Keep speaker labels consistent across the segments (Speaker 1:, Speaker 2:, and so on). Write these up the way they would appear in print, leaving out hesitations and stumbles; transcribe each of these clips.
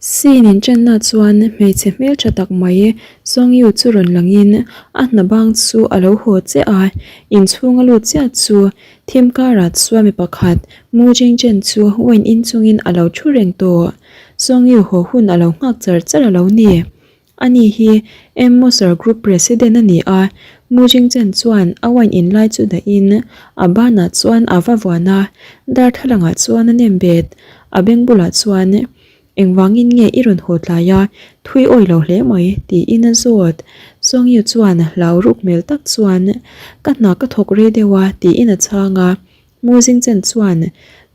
Speaker 1: Scene inṭanna chuan hmeichhe hmelṭha tak mai Song Yu chu rawn langin a hna bang chu a lo haw chiah a, inchhung a lut chiah chu thim karah chuan mi pakhat Mu Jingchen chu wine in chungin a lo ṭhu reng tawh. Song Yu haw hun a lo nghak char char a lo ni. Ani hi M Moser Group President a ni a, Mu Jingchen chuan a wine in lai chu dahin a banah chuan a va vuan a, darthlalangah chuan a nem bet. A beng bulah chuan, Engvangin nge i rawn haw tlai a, thui awi lo hle mai, tiin a zawt. Song Yu chuan hlau ruk hmel tak chuan, Ka hna ka thawk rei deuh a, tiin a chhang a. Mu Jingchen chuan,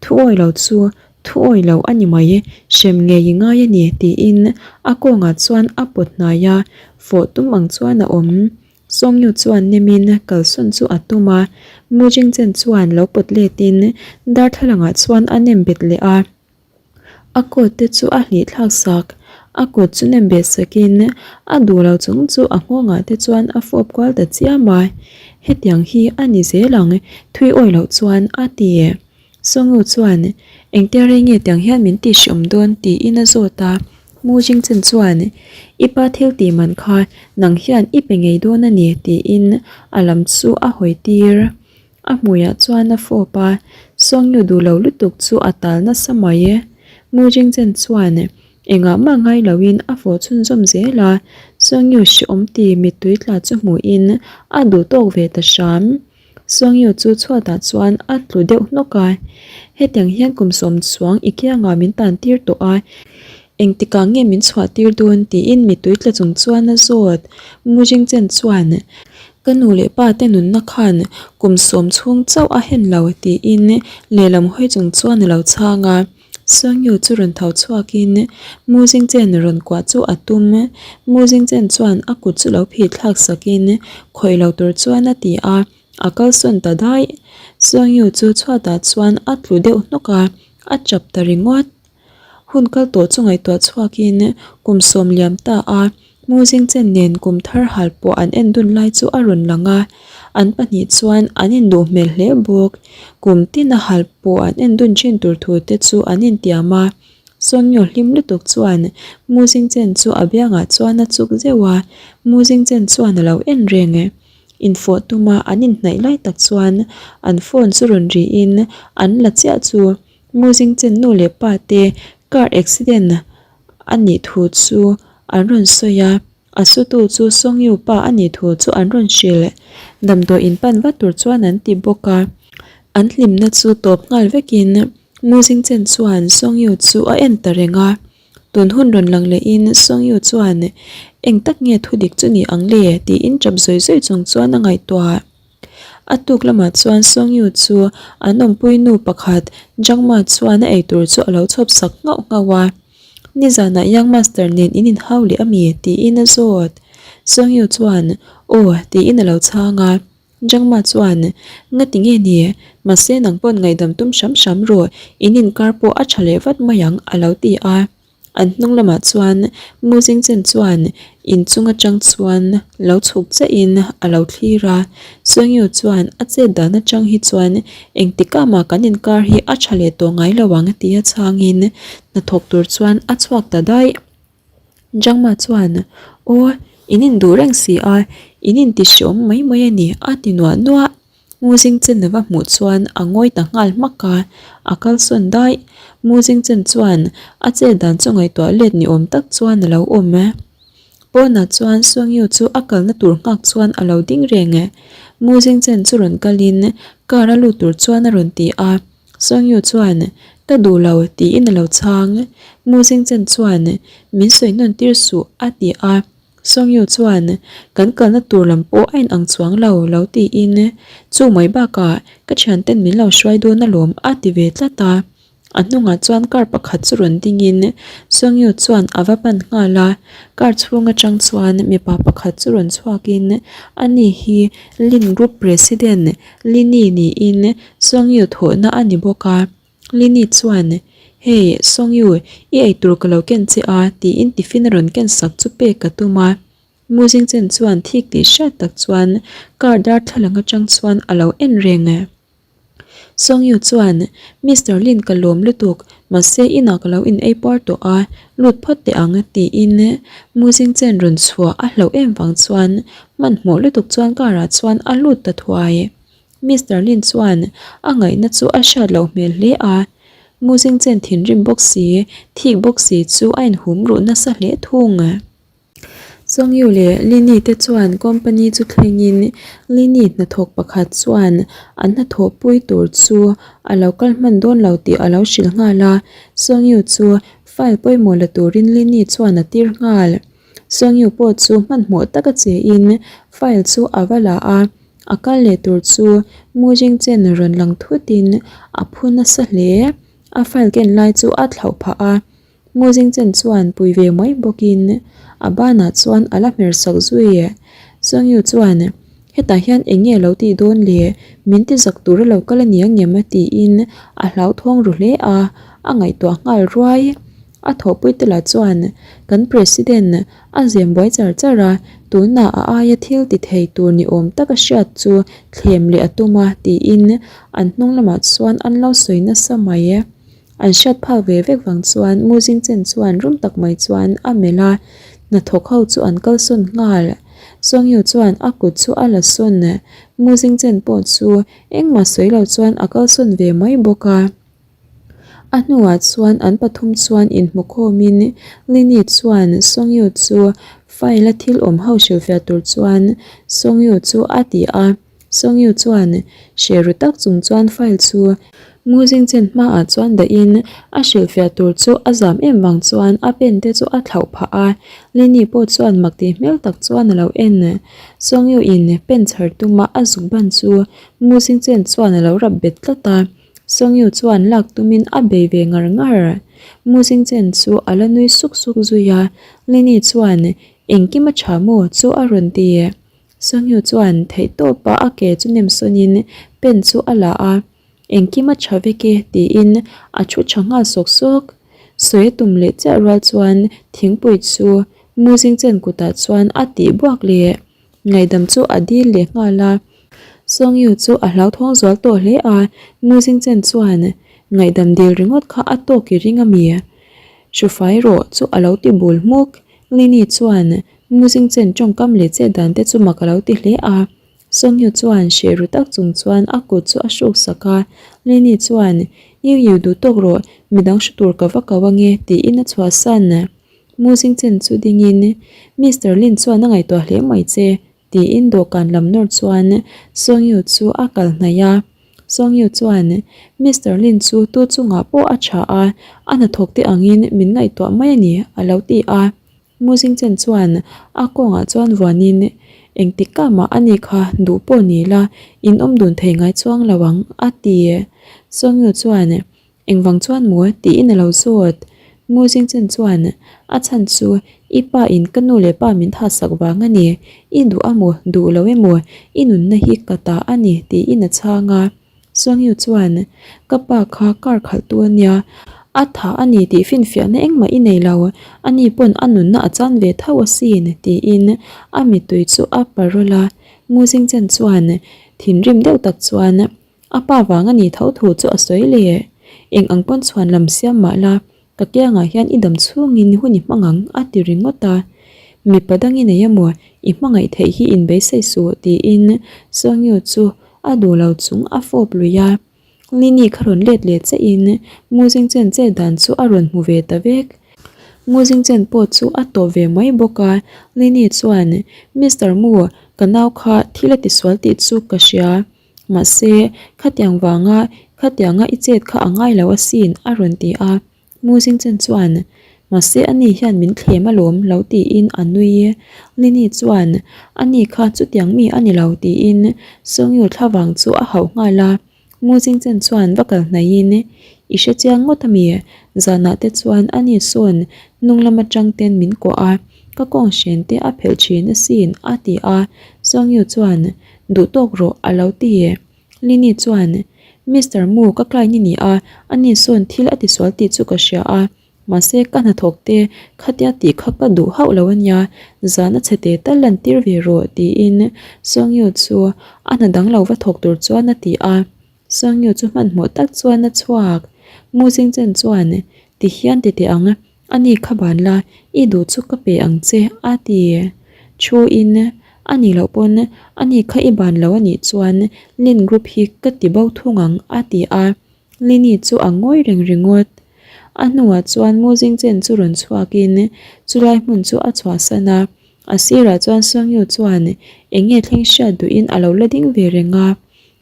Speaker 1: Thu awi lo chu thu awi lo a ni mai, hrem ngei i ngai a ni, tiin a kawngah chuan a pawt hnai a, fawh tum ang chuan a awm. Song Yu chuan nemin kalsawn chu a tum a, Mu Jingchen chuan lo pawt letin darthlalangah chuan a nem bet leh a. A coat te chu a hlih thlak sak, a kut chu nem bet sakin a duh lo chung chu a nghawngah te chuan a fawp kual ta chiam a, hetiang hi a ni zel ang thui awi loh chuan a ti. Sawngnu chuan engtia rei nge tiang hian min tih hreawm dawn tiin a zawt a, Mu Jingchen chuan i pa thil tih man kha nang hian i pe ngei dawn a ni tiin a lam chu a hawi tir. A hmuiah chuan a fawp a, Sawngnu duh lo lutuk chu a tal nasa mai e. Mu Jingchen chuan engah mah ngai loin a fawh chhunzawm zel a, Sawngnu hrehawm ti mittui tla chu hmuhin a duh tawk ve ta hram. Sawngnu chu chhuatah chuan a tlu deuh hnawk a, Hetiang hian kum sawm chuang i kiangah min tan tir tawh a, engtikah nge min chhuah tir dawn tiin mittui tla chung chuan a zawt. Mu Jingchen chuan Ka nu leh pa te nunna khan kum sawm chhung chauh a hen lo tiin lehlam hawi chung chuan a lo chhang a. Sangyu chu rawn tho chhuakin Mu Jingchen rawn kuah chu a tum. Mu Jingchen chuan a kut chu lo phih thlak sakin khawih lo tur chuan a ti a, a kalsawn ta daih. Sangyu chu chhuatah chuan a tlu deuh hnawk a, a chap ta ringawt. Hun kal tawh chu ngaihtuah chhuakin kum sawm liam ta a, Mu Jingchen nen kum thar hal pawh an en dun lai chu a rawn lang a, an pahnih chuan an induh hmel hle bawk. Kum tin a hal pawh an en dun thin tur thu te chu an intiam a, Sawngyu hlim lutuk chuan Mu Jingchen chu a biangah chuan a chuk zeuh a, Mu Jingchen chuan a lo en reng. Infawh tuma an inhnaih lai tak chuan an phone chu rawn riin an la chiah chu. Mu Jingchen nu leh pa te car accident a nih thu chu an rawn sawi a, a sutu chu Song Yu pa a nih thu chu an rawn hrilh. Damdawi in pan vat tur chuan an ti bawk a, an hlimna chu tawp nghal vekin Mu Jingchen chuan Song Yu chu a en ta reng a. Tun hun rawn lang lehin Song Yu chuan eng tak nge thu dik chu ni ang le tiin tap zawi zawi chung chuan a ngaihtuah. A tuk lamah chuan Song Yu chu an awmpui nu pakhat Zhang Ma chuan a eitur chu a lo chhawp sak nghauh nghauh a. Nizanah Young Master nen in inhau leh a mi? tiin a zawt. Song Yu chuan, Aw, tiin a lo chhang a. Zhang Ma chuan, Ngati nge ni? Mahse nang pawn ngaihdam tum hram hram rawh, in inkar pawh a tha leh vat mai ang, a lo ti a. An hnung lamah chuan Mu Jingchen chuan inchung atang chuan lo chhuk chiahin a lo thlir a, Sungyu chuan a chet dan atang hi chuan engtikah mah kan inkar hi a tha leh tawh ngai lo ang tia chhangin hnathawk tur chuan a chhuak ta daih. Zhang Ma chuan, Aw, in induh reng si a, in intihreawm mai mai a ni a ti nuah nuah. Mu Jingchen a va hmuh chuan a ngawi ta nghal hmak a, a kalsawn daih. Mu Jingchen chuan a chet dan chu ngaihtuah let ni awm tak chuan a lo awm e. Pawnah chuan Song Yu chu a kalna tur nghak chuan a lo ding reng e. Mu Jingchen chu rawn kalin car a lut tur chuan a rawn ti a. Song Yu chuan, Ka duh lo, tiin a lo chhang. Mu Jingchen chuan, Min sawi hnawn tir suh, a ti a. Song Yu chuan, Kan kalna tur lam pawh a inang chuang lo, lo tiin, Chu mai bakah ka thianten min lo hruai dawn alawm a ti ve tlat a. A hnungah chuan car pakhat chu rawn dingin Song Yu chuan a va pan nghal a. Car chhung atang chuan mipa pakhat chu rawn chhuakin ani hi Lin Group President Lini niin Song Yu thawhna a ni bawk a. Lini chuan, Hey, Songyu, i eitur ka lo ken che a, tiin tiffin a rawn ken sak chu pek ka tum a. Mu Jingchen chuan thik tih hriat tak chuan car darthlalang atang chuan a lo en reng. Songyu chuan, Mister Lin ka lawm lutuk, mahse inah ka lo in ei puar tawh a, lut phawt teh ang tiin Muzing chen rawn chhuah a hlauh em vang chuan hmanhmawh lutuk chuan car ah chuan a lut ta thuai. Mister Lin chuan a ngaihna chu a hriat loh hmel hle a, Muzing chen thinrim bawk si, thik bawk si chu a inhum ruh nasa hle thung. Songyu leh Lini te chuan company chu thlengin Lini hnathawk pakhat chuan an hnathawhpui tur chu a lo kal hman dawn lo tih a lo hrilh nghal a, Songyu chu file pawimawh la turin Lini chuan a tir nghal. Songyu pawh chu hmanhmawh taka chein file chu a va la a, a kal leh tur chu Mu Jingchen rawn lang thutin a phu nasa hle. A file ken lai chu a thlauh phah a. Muzingchen chuan pui ve mai bawkin a banah chuan a la hmer sak zui. Songyu chuan, Hetah hian eng nge lo tih dawn le? Min ti zak tur a lo kal a ni ang em? tiin a hlauthawng ru hle a, a ngaihtuah nghal ruai. A thawhpui te lah chuan, Kan President a zem buai char char a, tunah a aia thil ti thei tur ni awm tak a hriat chu thlem leh a tum a, tiin an hnung lamah chuan an lo sawi nasa mai. An hriat phak ve vek vang chuan Muzing Chen chuan rum tak mai chuan a melh a, hnathawk ho chu an kalsawn nghal. Songyu chuan a kut chu a la sawn. Muzing Chen pawh chu engmah sawi lo chuan a kalsawn ve mai bawk a. A hnuah chuan an pathum chuan inhmu khawmin Lini chuan Songyu chu file a thil awm ho hrilhfiah tur chuan Songyu chu a ti a. Songyu chuan hre ru tak chung chuan file chu Muzing chen hmaah chuan dahin a hrilhfiah tur chu a zam em vang chuan a pen te chu a thlauh phah a, Lini pawh chuan mak tih hmel tak chuan a lo en. Songyu in pen chhar tuma a zuk ban chu Muzing chen chuan a lo rap bet tlat a, Songyu chuan lak tumin a bei ve ngar ngar. Muzing chen chu a la nui suk suk zui a, Lini chuan engkim a tha maw chu a rawn ti. Sangyu chuan theihtawpa a ke chu nem sawnin pen chu a la a, Engkim a tha vek e tiin a thu tha nghal sawk sawk. Sawi a tum leh chiah rual chuan thingpui chu Muzingchen kutah chuan a tih buak leh ngaihdam chu a dil leh nghal a. Sangyu chu a hlauthawng zual tawh hle a, Muzingchen chuan ngaihdam dil ringawt kha a tawk i ring a mi? Hrufai rawh chu a lo ti bul hmuk. Lini chuan Muzingchen tawngkam leh chet dan te chu mak a lo ti hle a. Songyu chuan hreh ru tak chung chuan a kut chu a hruk sak a. Lini chuan, Yu Yu duh tawk rawh, midang hre tur ka va ko ange, tiin a chhuahsan. Muzingchen chu dingin, Mister Lin chuan a ngaihtuah hle mai che, tiin dawhkan lam nawr chuan Songyu chu a kal hnaih a. Songyu chuan, Mister Lin chu tu chungah pawh a tha a, a hnathawk te angin min ngaihtuah mai a ni, a lo ti a. Muzingchen chuan a kawngah chuan vuanin, Engtik ka mah a ni kha duh pawh ni la, in awm dun thei ngai chuang lo ang, a ti. Songyu chuan, Engvang chuan maw? tiin a lo zawt. Muzingchen chuan, A chhan chu i pa in ka nu leh pa min thahsak vang a ni. I duh a maw, duh lo emaw, i nunna hi ka ta a ni, tiin a chhang a. Songyu chuan, Ka pa kha car khalhtu a nia, a tha a ni tih finfiahna engmah i nei lo, ani pawn a nunna a chan ve tho asin, tiin a mittui chu a parawl a. Muzingchen chuan thinrim deuh tak chuan a pa vang a nih tho thu chu a sawi leh. Eng ang pawn chhuan lam siam mah la, Ka kiangah hian i dam chhungin hun i hmang ang, a ti ringawt a. Mipa dang i nei emaw, i hmangaih theih hi inbeisei suh, tiin Songyu chu a duh lo chung a fawp lui a. Lini kha rawn let leh chiahin Muzingchen chet dan chu a rawn hmu ve ta vek. Muzingchen pawh chu a tawp ve mai bawk a. Lini chuan, Mister Mu, ka nau kha thil a tisual tih chu ka hria. Mahse, khatiang vanga khatianga i chet kha a ngai lo asin, a rawn ti a. Muzingchen chuan, Mahse, ani hian min thlem alawm lo tiin a nui. Lini chuan, Ani kha chutiang mi a ni lo tiin Songyu thlavang chu a hauh nghal a. Muzingchen chuan va kal hnaihin, I hre chiang ngawt ami? Zanah te chuan ani sawn hnung lam atang ten min kuah a, ka kawng hren te a phelh thin asin, a ti a. Songyu chuan, Duh tawk rawh, a lo ti. Lini chuan, Mister Mu, ka client i ni a, ani sawn thil a tisual tih chu ka hria a, mahse ka hnathawk te khatia tih kha ka duh hauh lo ania, zan a chhe te tal lan tir ve rawh, tiin Songyu chu a hna dang lo va thawk tur chuan a ti a. Sangyu chu hmanhmawh tak chuan a chhuak. Mu Zingchen chuan, Ti hian ti teh ang, a ni kha ban la, i duh chu ka pe ang che, a ti. Thu in, A nih loh pawn, a ni kha i ban lo a nih chuan Lin Group hi ka ti bo thung ang, a ti a. Lini chu a ngawi reng ringawt. A hnuah chuan Mu Zingchen chu rawn chhuakin chulai hmun chu a chhuahsan a. A sirah chuan Sangyu chuan eng nge thleng hriat duhin a lo la ding ve reng a.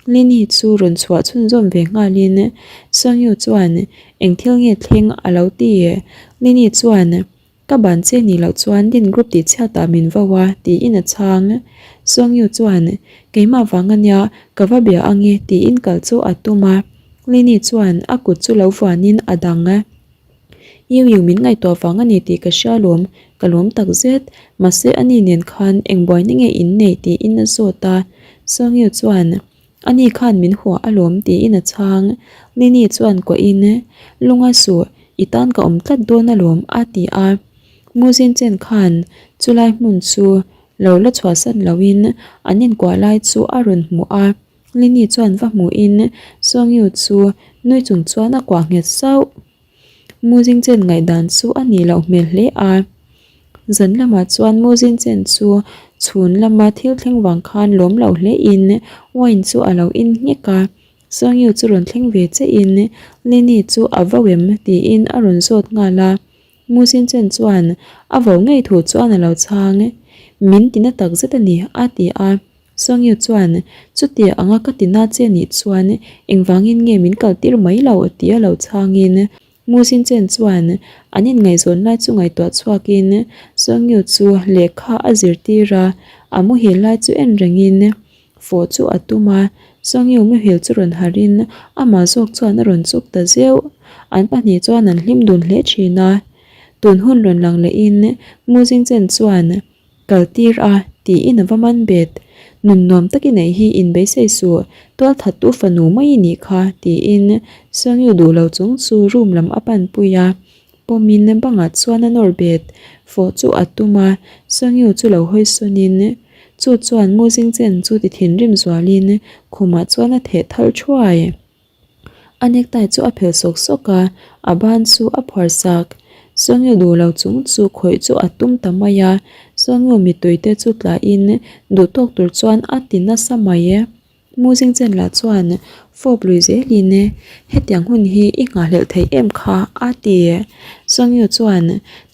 Speaker 1: Lini chu rawn chhuah chhunzawm ve nghalin Sangyu chuan eng thil nge thleng a lo ti. Lini chuan Ka ban che nih loh chuan Lin group tih chhiatah min vo a tiin a chhang. Sangyu chuan Keimah vang ania ka va bia ange tiin kal chu a tum a. Lini chuan a kut chu lo vuanin a dang. Yu Yu min ngaihtuah vang a ni tih ka hria lawm, ka lawm tak zet. Mahse a ni nen khan eng buaina nge in neih tiin a zawt a. Song Yu chuan, A ni khan min huah alawm tiin a chhang. Nini chuan kuahin, Lunga suh, i tan ka awm tlat dawn alawm a ti a. Muzin chen khan chulai hmun chu lo la chhuahsan loin an inkuah lai chu a rawn hmu a. Lini chuan va hmuhin Songyu chu nui chung chuan a kuah nghet sauh. Muzing Chen ngaihdan chu a nih loh hmel hle a. Zan lamah chuan Muzing Chen chu chhun lama thil thleng vang khan lawm loh hlein wine chu a lo in nghek a. Songyu chu rawn thleng ve chein Lini chu a vo em tiin a rawn zawt nghal a. Muzing Chen chuan a vo ngei thu chuan a lo chhang. Min tina takzet a ni a ti a. Songyu chuan, Chutia anga ka ti na che nih chuan engvangin nge min kal tir mai lo? tia lo chhangin Mu Xinchen chuan an inngaihzawn lai chu ngaihtuah chhuakin Songyu chu lehkha a zirtir a, a muhil lai chu en rengin fawh chu a tum a. Songyu muhil chu rawn harhin amah zawk chuan a rawn chuk ta zeuh. An pahnih chuan an hlim dun hle thin a. Tun hun rawn lang lehin Mu Xinchen chuan Kal tir a, tiin a va man bet. Nun nuam tak i neih hi in beisei suh, tual thattu fanu mai i nih kha, tiin Sangyu duh lo chung chu room lam a pan pui a. Pawmin bangah chuan a nawr bet. Fawh chu a tum a, Sangyu chu lo hawi sawnin chu chuan Mu Zingchen chu ti thinrim zualin khumah chuan a theh thal thuai. A necktie chu a phelh sawk sawk a, a ban chu a phuar sak. Sawngyu duh lo chung chu khawih chu a tum ta mai a, Sawngyu mittui te chu tlahin duh tawk tur chuan a ti nasa mai e. Mu Zingchen lah chuan fawp lui zelin hetiang hun hi i nghahhlelh theih em kha a ti. Sawngyu chuan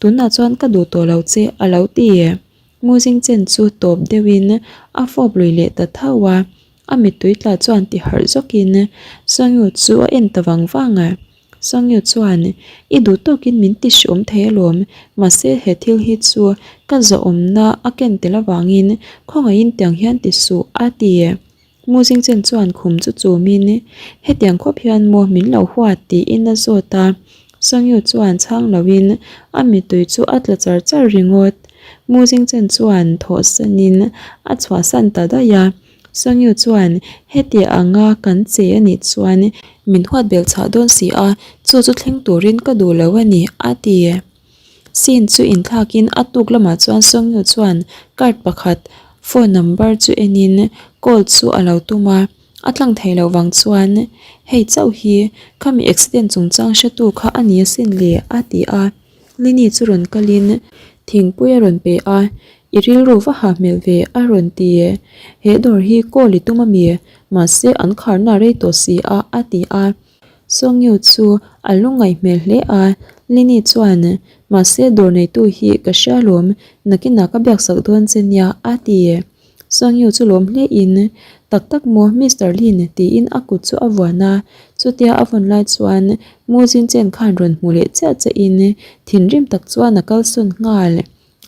Speaker 1: tunah chuan ka duh tawh lo che a lo ti. Mu Zingchen chu tawp deuhin a fawp lui leh ta tho a. A mittui tla chuan ti harh zawkin Sangyu chu a en ta vang vang a. Sangyu chuan, I duh tawkin min ti hriawm thei alawm, mahse he thil hi chu ka zawhawmna a ken tel avangin khawngaihin tiang hian ti suh a ti. Mu Zingchen chuan khum chu chumin, Hetiang khawp hian maw min lo huat tiin a zawt a. Sangyu chuan chhang loin a mittui chu a tla char char ringawt. Mu Zingchen chuan thawhsanin a chhuahsan ta daih a. Sangyu chuan, Heti anga kan che a nih chuan min huat belh chhah dawn si a, chu chu thleng turin ka duh lo a ni, a ti. Scene chu inthlakin a tuk lamah chuan Sangyu chuan card pakhat phone number chu enin call chu a lo tum a, a tlang thei loh vang chuan, Hei chauh hi khami accident chungchang hretu kha a ni asin le, a ti a. Lini chu rawn kalin thingpui a rawn pe a, I rilru va ha hmel ve a rawn ti. He dawr hi call i tum ami? Mahse an kharna rei tawh si a a ti a. Songyu chu a lungngaih hmel hle a, Lini chuan mahse dawr neitu hi ka hria lawm, nakinah ka biaksak dawn che nia a ti. Songyu chu lawm hle in, Tak tak maw Mister Lin tiin a kut chu a vuan a, chutia a vawn lai chuan Mu Jinchen khan rawn hmu leh chiah che in thinrim tak chuan a kalsawn nghal.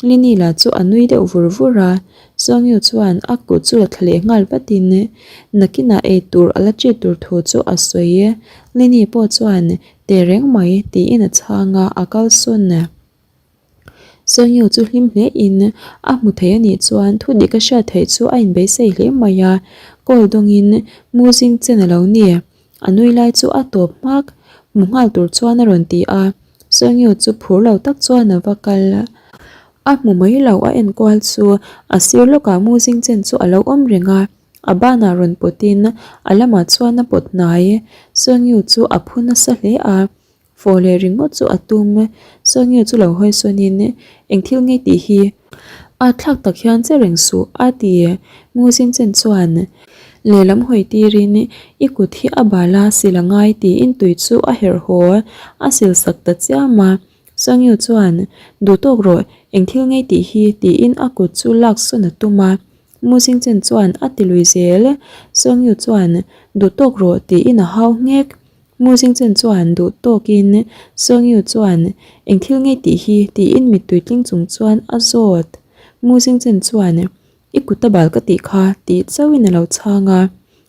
Speaker 1: Lini lah chu a nui deuh vur vur a, Songyu chuan a kut chu la thla leh nghal vatin nakinah ei tur a la ṭit tur thu chu a sawi. Lini pawh chuan teh reng mai tiin a chhang a, a kalsawn. Songyu chu hlim hle in a hmu thei a nih chuan thu dik a hriat theih chu a inbeisei hle mai a, call dawngin mu zing chen a lo ni. A nui lai chu a tawp hmak, hmu nghal tur chuan a rawn ti a, Songyu chu phur lo tak chuan a va kal. A hmu mai lo a enkual chu a sir lawkah mu zing chen chu a lo awm reng a. A banah rawn pawtin a lamah chuan a pawt hnai. Songyu chu a phu nasa hle a, fawh leh ringawt chu a tum. Songyu chu lo hawi sawnin, Eng thil ngei tih hi a thlak tak hian che reng suh, a ti. Nguzin chen chuan lehlam hawi tirin, I kut hi a bal a, sil a ngai tiin tui chu a herh haw, a sil sak ta chiam a. Sangyu chuan, Duh tawk rawh, eng thil ngei tih hi, tiin a kut chu lak sawn a tum a. Musing chen chuan a ti lui zel. Sangyu chuan, Duh tawk rawh, tiin a hau nghek. Musing chen chuan duh tawkin Sangyu chuan, Eng thil ngei tih hi, tiin mittui tling chung chuan a zawt. Musing chen chuan, I kut a bal ka tih kha, tih chauhin a lo chhang a.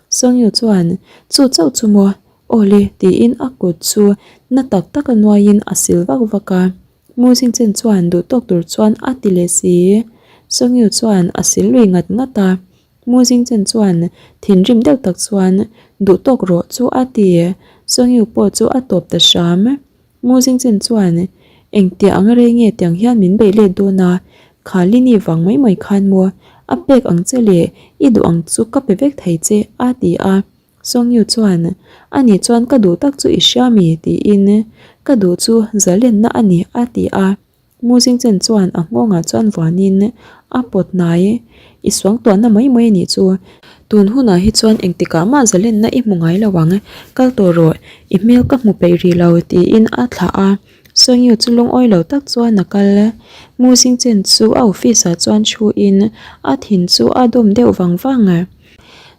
Speaker 1: Sangyu chuan, Chu chauh chu maw? Aw le, tiin a kut chu na tak tak a nuaiin a sil vak vak a. Mu Zingchen chuan duh tawk tur chuan a ti leh si. Sangyu chuan a sil lui ngat ngat a. Mu Zingchen chuan thinrim deuh tak chuan duh tawk rawh chu a ti. Sangyu pawh chu a tawp ta hram. Mu Zingchen chuan engtiah anga rei nge tiang hian min beih let dawn a, kha Lini vang mai mai khan maw a pek ang che leh i duh ang chu ka pe vek thei che a ti a. Songyu chuan, Ani chuan ka duh tak chu i hria mi? tiin, Ka duh chu zalenna a ni, a ti a. Mu Jingchen chuan a nghawngah chuan vuanin a pawt hnai. I suangtuahna mai mai a nih chu. Tun hunah hi chuan engtikah mah zalenna i hmu ngai lo ang, kal tawh rawh, i hmel ka hmu peih rih lo, tiin a thlah a. Songyu chu lungawi lo tak chuan a kal. Mu Jingchen chu a office ah chuan thuin a thin chu a dawm deuh vang vang.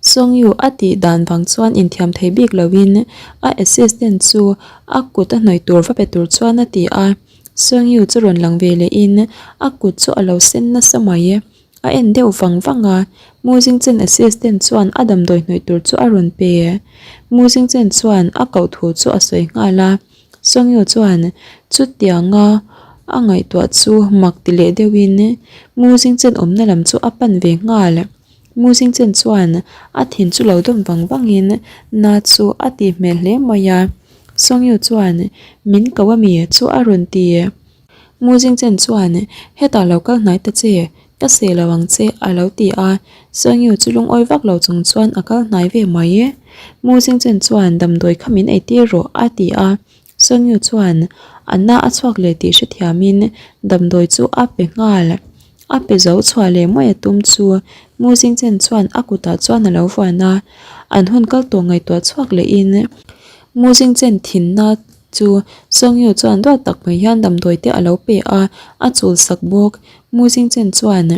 Speaker 1: Songyu a tih dan vang chuan inthiam thei bik loin a assistant chu a kut a hnawih tur va pe tur chuan a ti a. Songyu chu rawn lang ve lehin a kut chu a lo sen nasa mai. A en deuh vang vang a, Mu Jingchen assistant chuan a damdawi hnawih tur chu a rawn pe. Mu Jingchen chuan a koh thu chu a sawi nghal a. Songyu chuan chutianga a ngaihtuah chu mak ti leh deuhin Mu Jingchen awmna lam chu a pan ve nghal. Mu Jingchen chuan a thin chu lo dawm vang vangin na chu a tih hmel hle mai a. Songyu chuan min ko a mi chu a rawn ti. Mu Jingchen chuan hetah lo kal hnai ta che, ka seh lo ang che a lo ti a. Songyu chu lungawi vak lo chung chuan a kal hnai ve mai. Mu Jingchen chuan damdawi kha min eitir rawh a ti a. Songyu chuan a na a chhuak leh tih hrethiamin damdawi chu a pe nghal. A pe zo chhuah leh mai a tum chu Mu Jingchen chuan a kutah chuan a lo vuan a, an hun kal tawh ngaihtuah chhuak lehin Mu Jingchen thinna chu Songyu chuan duat tak mai hian damdawi te a lo pe a, a chul sak bawk. Mu Jingchen chuan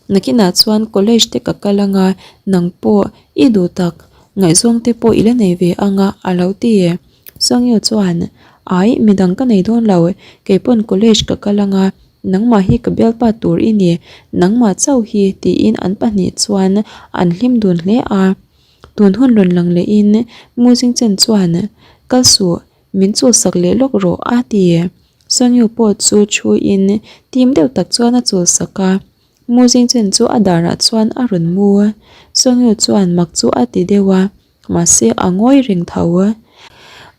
Speaker 1: Nakinah chuan college te ka kal anga nang pawh i duh tak ngaihzawng te pawh i la nei ve anga a lo ti. Songyu chuan Ai midang ka nei dawn lo keipawn college ka kal anga Nangmah hi ka bialpa tur i ni, nangmah chauh hi tiin an pahnih chuan an hlim dun hle a. Tun hun rawn lang lehin Mu Jingchen chuan, Kal suh, min chulsak leh lawk rawh a ti. Songyu pawh chu thuin tim deuh tak chuan a chulsak a. Mu Jingchen chu a darah chuan a rawn mu. Songyu chuan mak chu a ti deuh a. Mahse a ngawi reng tho.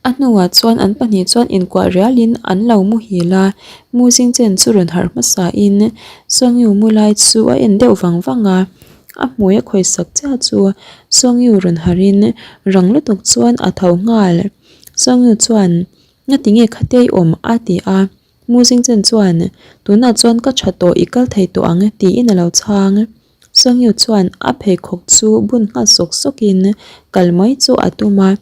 Speaker 1: A hnuah chuan an pahnih chuan inkuah rialin an lo muhil a, Mu Jingchen chu rawn harh hmasain Songyu mu lai chu a en deuh vang vang a, a hmui a khawisak chiah chu Songyu rawn harhin rang lutuk chuan a tho nghal. Songyu chuan, Ngatinge khatei awm? a ti a. Mu Jingchen chuan, Tunah chuan ka tha tawh i kal thei tawh ang tiin a lo chhang. Songyu chuan a pheikhawk chu bun nghal sawk sawkin kal mai chu a tum a.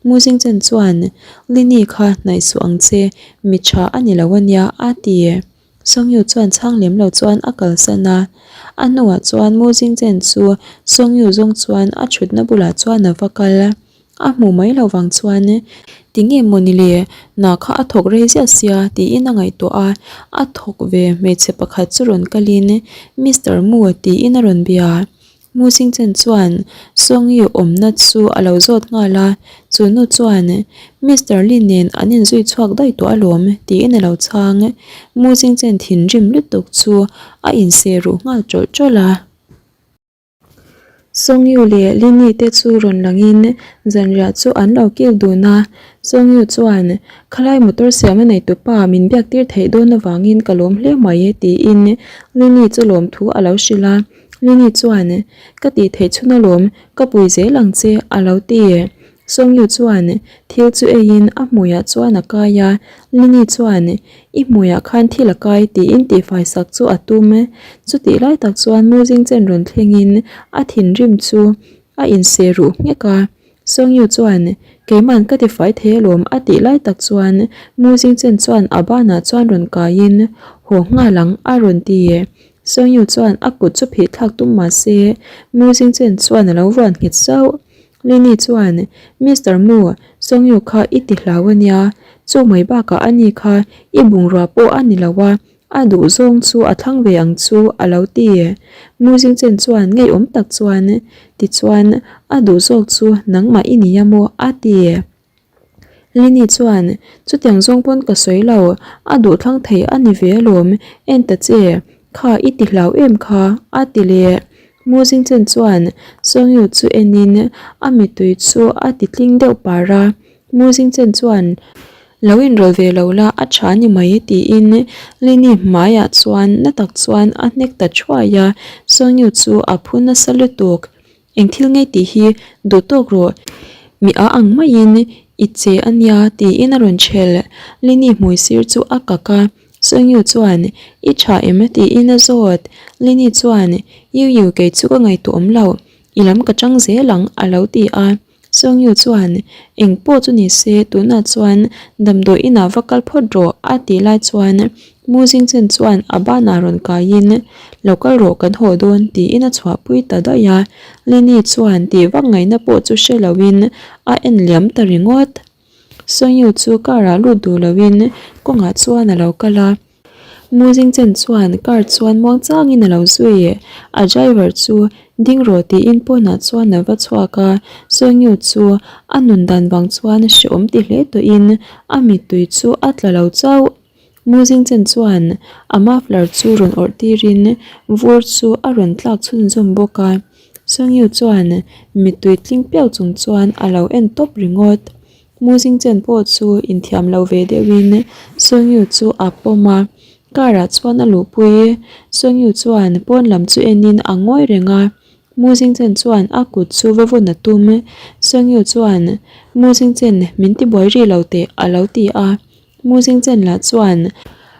Speaker 1: Mu Jingchen chuan, Lini kha hnaih suh ang che, mi tha a ni lo a nia a ti. Songyu chuan chhang lem lo chuan a kalsan a. A hnuah chuan Mu Jingchen chu Songyu zawng chuan a thutna bulah chuan a va kal. A hmu mai lo vang chuan tinge mawni le hna kha a thawk rei ziah sia tiin a ngaihtuah a, a thawk ve hmeichhe pakhat chu rawn kalin Mister Mu tiin a rawn bia. Mu Jingchen chuan Songyu awmna chu a lo zawt nghal a, chu nu chuan Mister Lin nen an inzui chhuak daih tawh alawm tiin a lo chhang. Mu Jingchen thinrim lutuk chu a inseh ruh nghal tawlh tawlh a. Songyu leh Lini te chu rawn langin zanriah chu an lo kil dun a. Songyu chuan, Khalai motor siam a nei tupa min biak tir theih dawn avangin ka lawm hle mai e tiin Lini chu lawmthu a lo hrilh a. Lini chuan, Ka tih theih chhun alawm, ka pui zel ang che, a lo ti. Songyu chuan thil chu eiin a hmuiah chuan a kai a, Lini chuan, I hmuiah khan thil a kai tiin tihfai sak chu a tum. Chutih lai tak chuan Muzing chen rawn thlengin a thinrim chu a inseh ruh nghek a. Songyu chuan, Keiman ka tifai thei alawm a tih lai tak chuan Muzing chen chuan a banah chuan rawn kaiin, Haw nghal ang a rawn ti. Songyu chuan a kut chu phih thlak tum mah se Muzing chen chuan a lo vuan nghet sauh. Lini chuan, Mister Mu, Songyu kha i ti hlau a nia. Chu mai bakah a ni kha i bungrua pawh a ni lo a, a duh zawng chu a thlang ve ang chu a lo ti. Mu Jingchen chuan ngeiawm tak chuan, Tichuan, a duh zawk chu nangmah i nia maw? a ti. Lini chuan, Chutiang zawng pawn ka sawi lo, a duh thlang thei a ni ve alawm, en ta che, kha i ti hlau em kha, a ti leh. Mu Jingchen chuan Songyu chu enin a mittui chu a ti tling deuh par a. Mu Jingchen chuan, Lo inrawlh ve lo la, a tha ni mai, tiin Lini hmaiah chuan na tak chuan a hnek ta thuai a, Songyu chu a phu nasa lutuk. Eng thil ngei tih hi duh tawk rawh, mi a ang maiin i che a nia tiin a rawn chhel. Lini hmui sir chu a kak a, Songyu chuan i tha em tiin a zawt. Lini chuan Yu Yu kei chu ka ngaihtuah awm lo, i lam ka chang zel ang a lo ti a. Songyu chuan eng pawh chu ni se tunah chuan damdawi inah va kal phawt rawh a tih lai chuan Mu Jingchen chuan a banah rawn kaiin lo kal rawh kan haw dawn tiin a chhuahpui ta daih a, Lini chuan tih vak ngaihna pawh chu hre loin a en liam ta ringawt. Songyu chu car ah lut duh loin kawngah chuan a lo kal a. Mu Jingchen chuan car chuan muang changin a lo zui. A driver chu ding rawh tiin pawnah chuan a va chhuak a, Songyu chu a nun dan vang chuan hrehawm ti hle tawhin a mittui chu a tla lo chauh. Mu Jingchen chuan a muffler chu rawn awrh tirin vur chu a rawn tlak chhunzawm bawk a, Songyu chuan mittui tling piau chung chuan a lo en tawp ringawt. Mu Jingchen pawh chu inthiam lo ve deuhin Songyu chu a pawm a, car ah chuan a luhpui. Songyu chuan pawn lam chu enin a ngawi reng a, Mu Jingchen chuan a kut chu va vawn a tum. Songyu chuan, Mu Jingchen, min tibuai ri lo teh a lo ti a. Mu Jingchen lah chuan,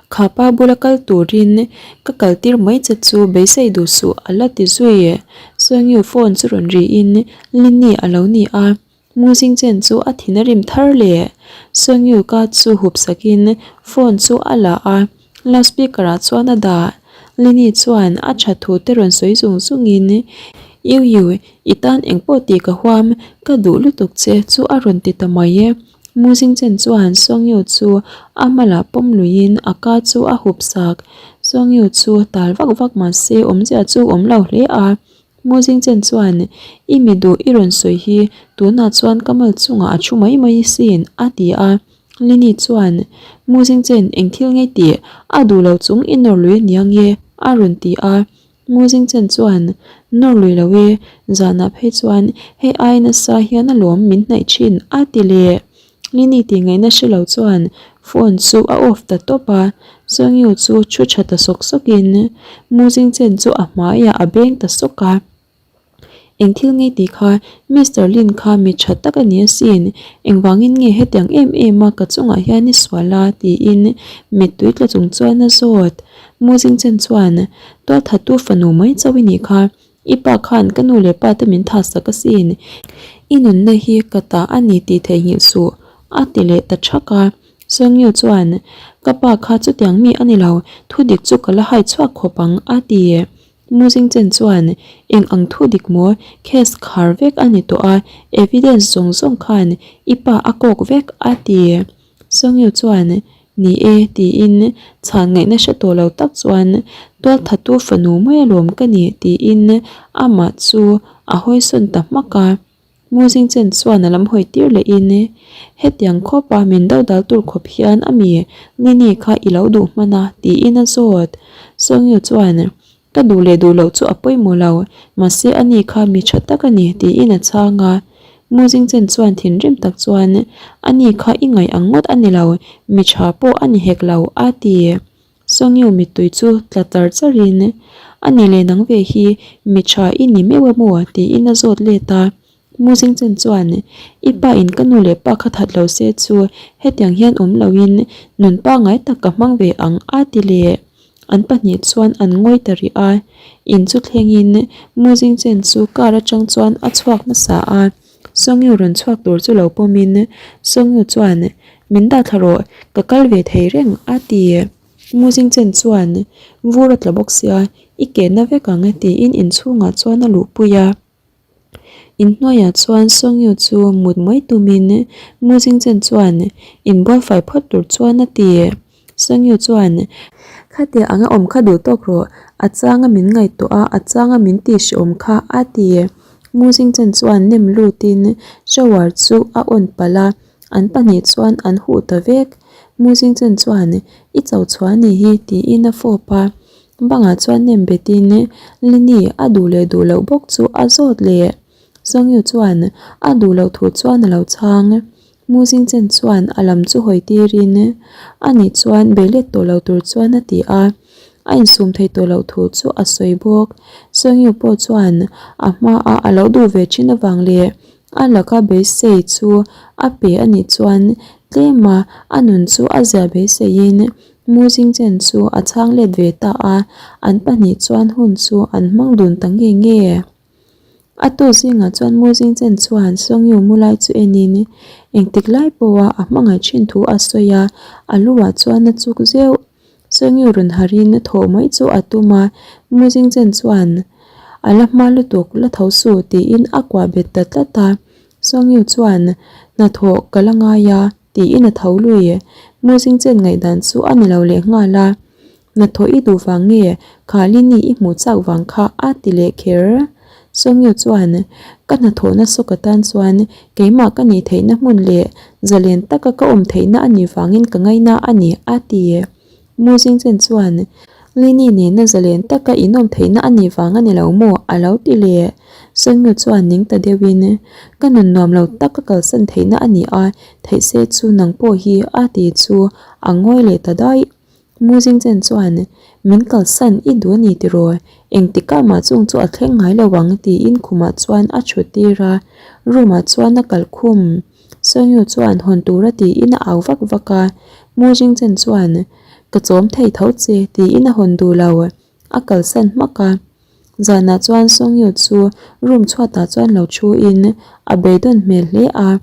Speaker 1: Kha pa bula kal turin ka kal tir mai che chu beisei duh suh a la ti zui. Songyu phone chu rawn riin Linny a lo ni a. Mu Jingchen chu a thin a rim thar leh. Songyu ka chu hup sakin phone chu a la a, loudspeaker ah chuan a dah. Lini chuan a tha thu te rawn sawi zung zungin, Yu Yu, i tan engpawh tih ka huam, ka duh lutuk che chu a rawn ti ta mai e. Mu Jingchen chuan Songyu chu a hmalah pawm luiin a ka chu a hup sak. Songyu chu tal vak vak mahse awmzia chu awm lo hle a. Mu Jingchen chuan, I mi duh i rawn sawi hi tunah chuan ka mal chungah a thu mai mai sin, a ti a. Lini chuan, Mu Jingchen, eng thil ngei tih a duh lo chung i nawr lui ania nge? a rawn ti a. Mu Jingchen chuan, Nawr lui lo e, zanah phei chuan hei ai nasa hian alawm min hnaih thin, a ti leh. Lini tih ngaihna hre lo chuan phone chu a off ta tawp a, Songyu chu thu tha ta sawk sawkin Mu Jingchen chu a hmaiah a beng ta sawk a. Eng thil ngei tih kha Mister Lin kha mi tha tak a ni asin, engvangin nge hetiang em em a ka chungah hian i sual a tiin mittui tla chung chuan a zawt. Mu Jingchen chuan tualthattu fanu mai chauh i nih kha, I pa khan ka nu leh pa te min tha sak asin, i nunna hi ka ta a ni tih theihnghilh suh, a ti leh ta thak a. Songyu chuan, Ka pa kha chutiang mi a ni lo, thu dik chu ka la hai chhuak khawp ang, a ti. Mu Jingchen chuan, Eng ang thu dik maw, case khar vek a ni tawh a, evidence zawng zawng khan i pa a kawk vek, a ti. Songyu chuan, Ni e, tiin chhan ngaihna hre tawh lo tak chuan tualthatu fanu mai alawm ka ni tiin amah chu a hawisawn ta hmak a. Mu Jingchen chuan a lam hawi tir lehin, Hetiang khawpa min dodal tur khawp hian a mi Nini kha i lo duh hman a tiin a zawt. Songyu chuan, Ka duh leh duh loh chu a pawimawh lo, mahse ani kha mi tha tak a ni tiin a chhang a. Mu Jingchen chuan thinrim tak chuan, Ani kha i ngaih ang ngawt a ni lo, mi tha pawh a ni hek lo, a ti. Songyu mittui chu tla char charin. A ni leh nang ve hi mi tha i ni meuh emaw tiin a zawt let a. Muzing chen chuan, I pa in ka nu leh pa kha that lo se chu hetiang hian awm loin nun pangngai tak ka hmang ve ang a ti leh. An pahnih chuan an ngawi ta rih a, in chu thlengin Muzing chen chu car atang chuan a chhuak hmasa a. Songyu rawn chhuak tur chu lo pawmin Songyu chuan, Min dah thla rawh, ka kal ve thei reng a ti. Muzing chen chuan, Vur a tla bawk sia, i ke na vek ang tiin inchhungah chuan a luhpui a. Inhnuaiah chuan Songyu chu mut mai tumin Muzing chen chuan inbual fai phawt tur chuan a ti. Songyu chuan, Khatia anga awm kha duh tawk rawh, a changa min ngaihtuah a, a changa min tih hrehawm kha a ti. Muzing chen chuan nem lutin shower chu a on palh a, an pahnih chuan an huh ta vek. Muzing chen chuan, I cho chhuah a nih hi tiin a fawp a. Bangah chuan nem betin Lini a duh leh duh loh bawk chu a zawt leh. Songyu chuan a duh loh thu chuan a lo chhang. Muzing chen chuan a lam chu hawi tirin ani chuan bei let tawh lo tur chuan a ti a. A insum thei tawh loh thu chu a sawi bawk. Songyu pawh chuan a hmaah a lo duh ve thin avang leh a laka beisei chu a pe a nih chuan tlema a nun chu a zia beiseiin Muzing chen chu a chhang let ve ta a, an pahnih chuan hun chu an hmang dun ta nge nge. A tu zingah chuan Muzing chen chuan Songyu mu lai chu enin engtik lai pawha a hmangaih thin thu a sawi a, a luah chuan a chuk zeuh. Songyu rawn harin thawh mai chu a tum a, Muzing chen chuan a la hma lutuk la tho suh tiin a kuah bet ta tlat a. Songyu chuan hnathawh ka la ngai a. Tiin a tho lui. Muzing chen ngaihdan chu a ni lo leh nghal a. Hnathawh i duh vang nge Khalini i hmuh chak vang kha a ti leh kher. Songyu chuan, Ka hnathawhna sawk atan chuan keimah ka nih theihna hmun leh zalen taka ka awm theihna a nih vangin ka ngaina a ni, a ti. Muzing chen chuan, Lini nena zalen taka inawm theihna a nih vang a ni lo maw? a lo ti leh. Sawinu chuan ning ta deuhin, Ka nun nuam lo tak ka kalsan theihna a ni a, theih se chu nang pawh hi a ti chu a ngawi leh ta daih. Muzing chen chuan, Min kalsan i duh a ni tiraw? Engtikah mah chung chu a thleng ngai lo ang tiin khumah chuan a thut tir a, room ah chuan a kalkhum. Sawinu chuan hawn tura tiin a au vak vak a, Mu Jingchen chuan, Ka chawm thei tho che tiin a hawn duh lo, a kalsan hmak a. Zanah chuan Sawngyu chu room chhuatah chuan lo thu in a beidawn hmel hle a,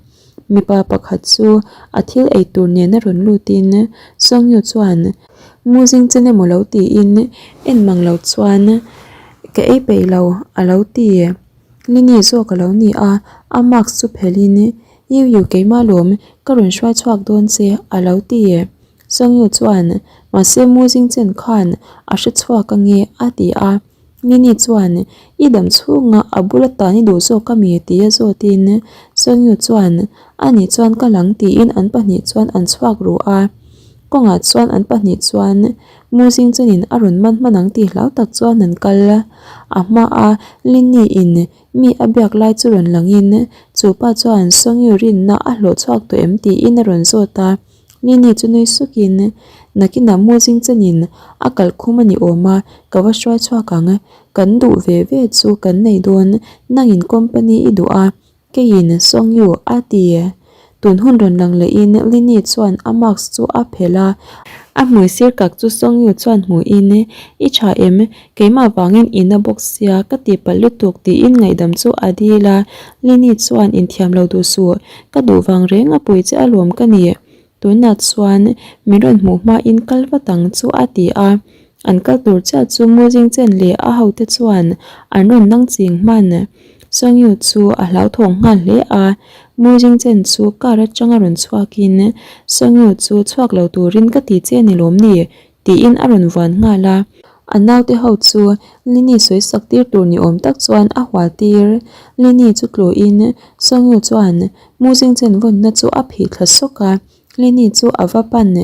Speaker 1: mipa pakhat chu a thil ei tur nena rawn lut in Sawngyu chuan, Mu Jingchen emaw lo tiin en mang lo chuan ka ei peih lo a lo ti. Lini zawk a lo ni a, a mask chu phelhin Yu Yu keimah lawm ka rawn hruai chhuak dawn che a lo ti. Songyu chuan mahse Mu Jingchen khan a hre chhuak ange a ti a. Lini chuan i dam chhunga a bula tan i duh zawk ami tia zawtin Songyu chuan ani chuan ka lang tiin an pahnih chuan an chhuak ru a. Kawngah chuan an pahnih chuan Mu Jingchenin a rawn man hman ang tih hlau tak chuan an kal a. A hmaa Linny-in mi a biak lai chu rawn langin chu pa chuan Songyu rinna a hlawh chhuak tawh em tiin a rawn zawt a. Linny chu nui sukin, Nakinah Mu Jingchenin a kalh khum a ni awm a, ka va hruai chhuak ang. Kan duh ve ve chu kan nei dawn, nangin company i duh a, Keiin Songyu a ti. Tun hun rawn lang lehin Lini chuan a mask chu a phelh a, a hmui sir kak chu Songyu chuan hmuhin, I tha em? Keimah vangin i na bawk sia, ka ti palh lutuk tiin ngaihdam chu a dil a. Lini chuan inthiam lo duh suh, ka duh vang reng a pui che alawm ka ni. Tunah chuan min rawn hmuh hmain kal vat ang chu a ti a. An kal tur chiah chu Muzing Chen leh a hote chuan an rawn nang ching hman. Songyu chu a hlauthawng nghal hle a, Muzing Chen chu car atanga rawn chhuakin Songyu chu chhuak lo turin ka ti che ni lawm ni? tiin a rawn vuan nghal a. A naute ho chu Lini sawi sak tir tur ni awm tak chuan a hual tir. Lini chu tluin Songyu chuan Muzing Chen vawnna chu a phih thla sawk a. Lini chu a va pan,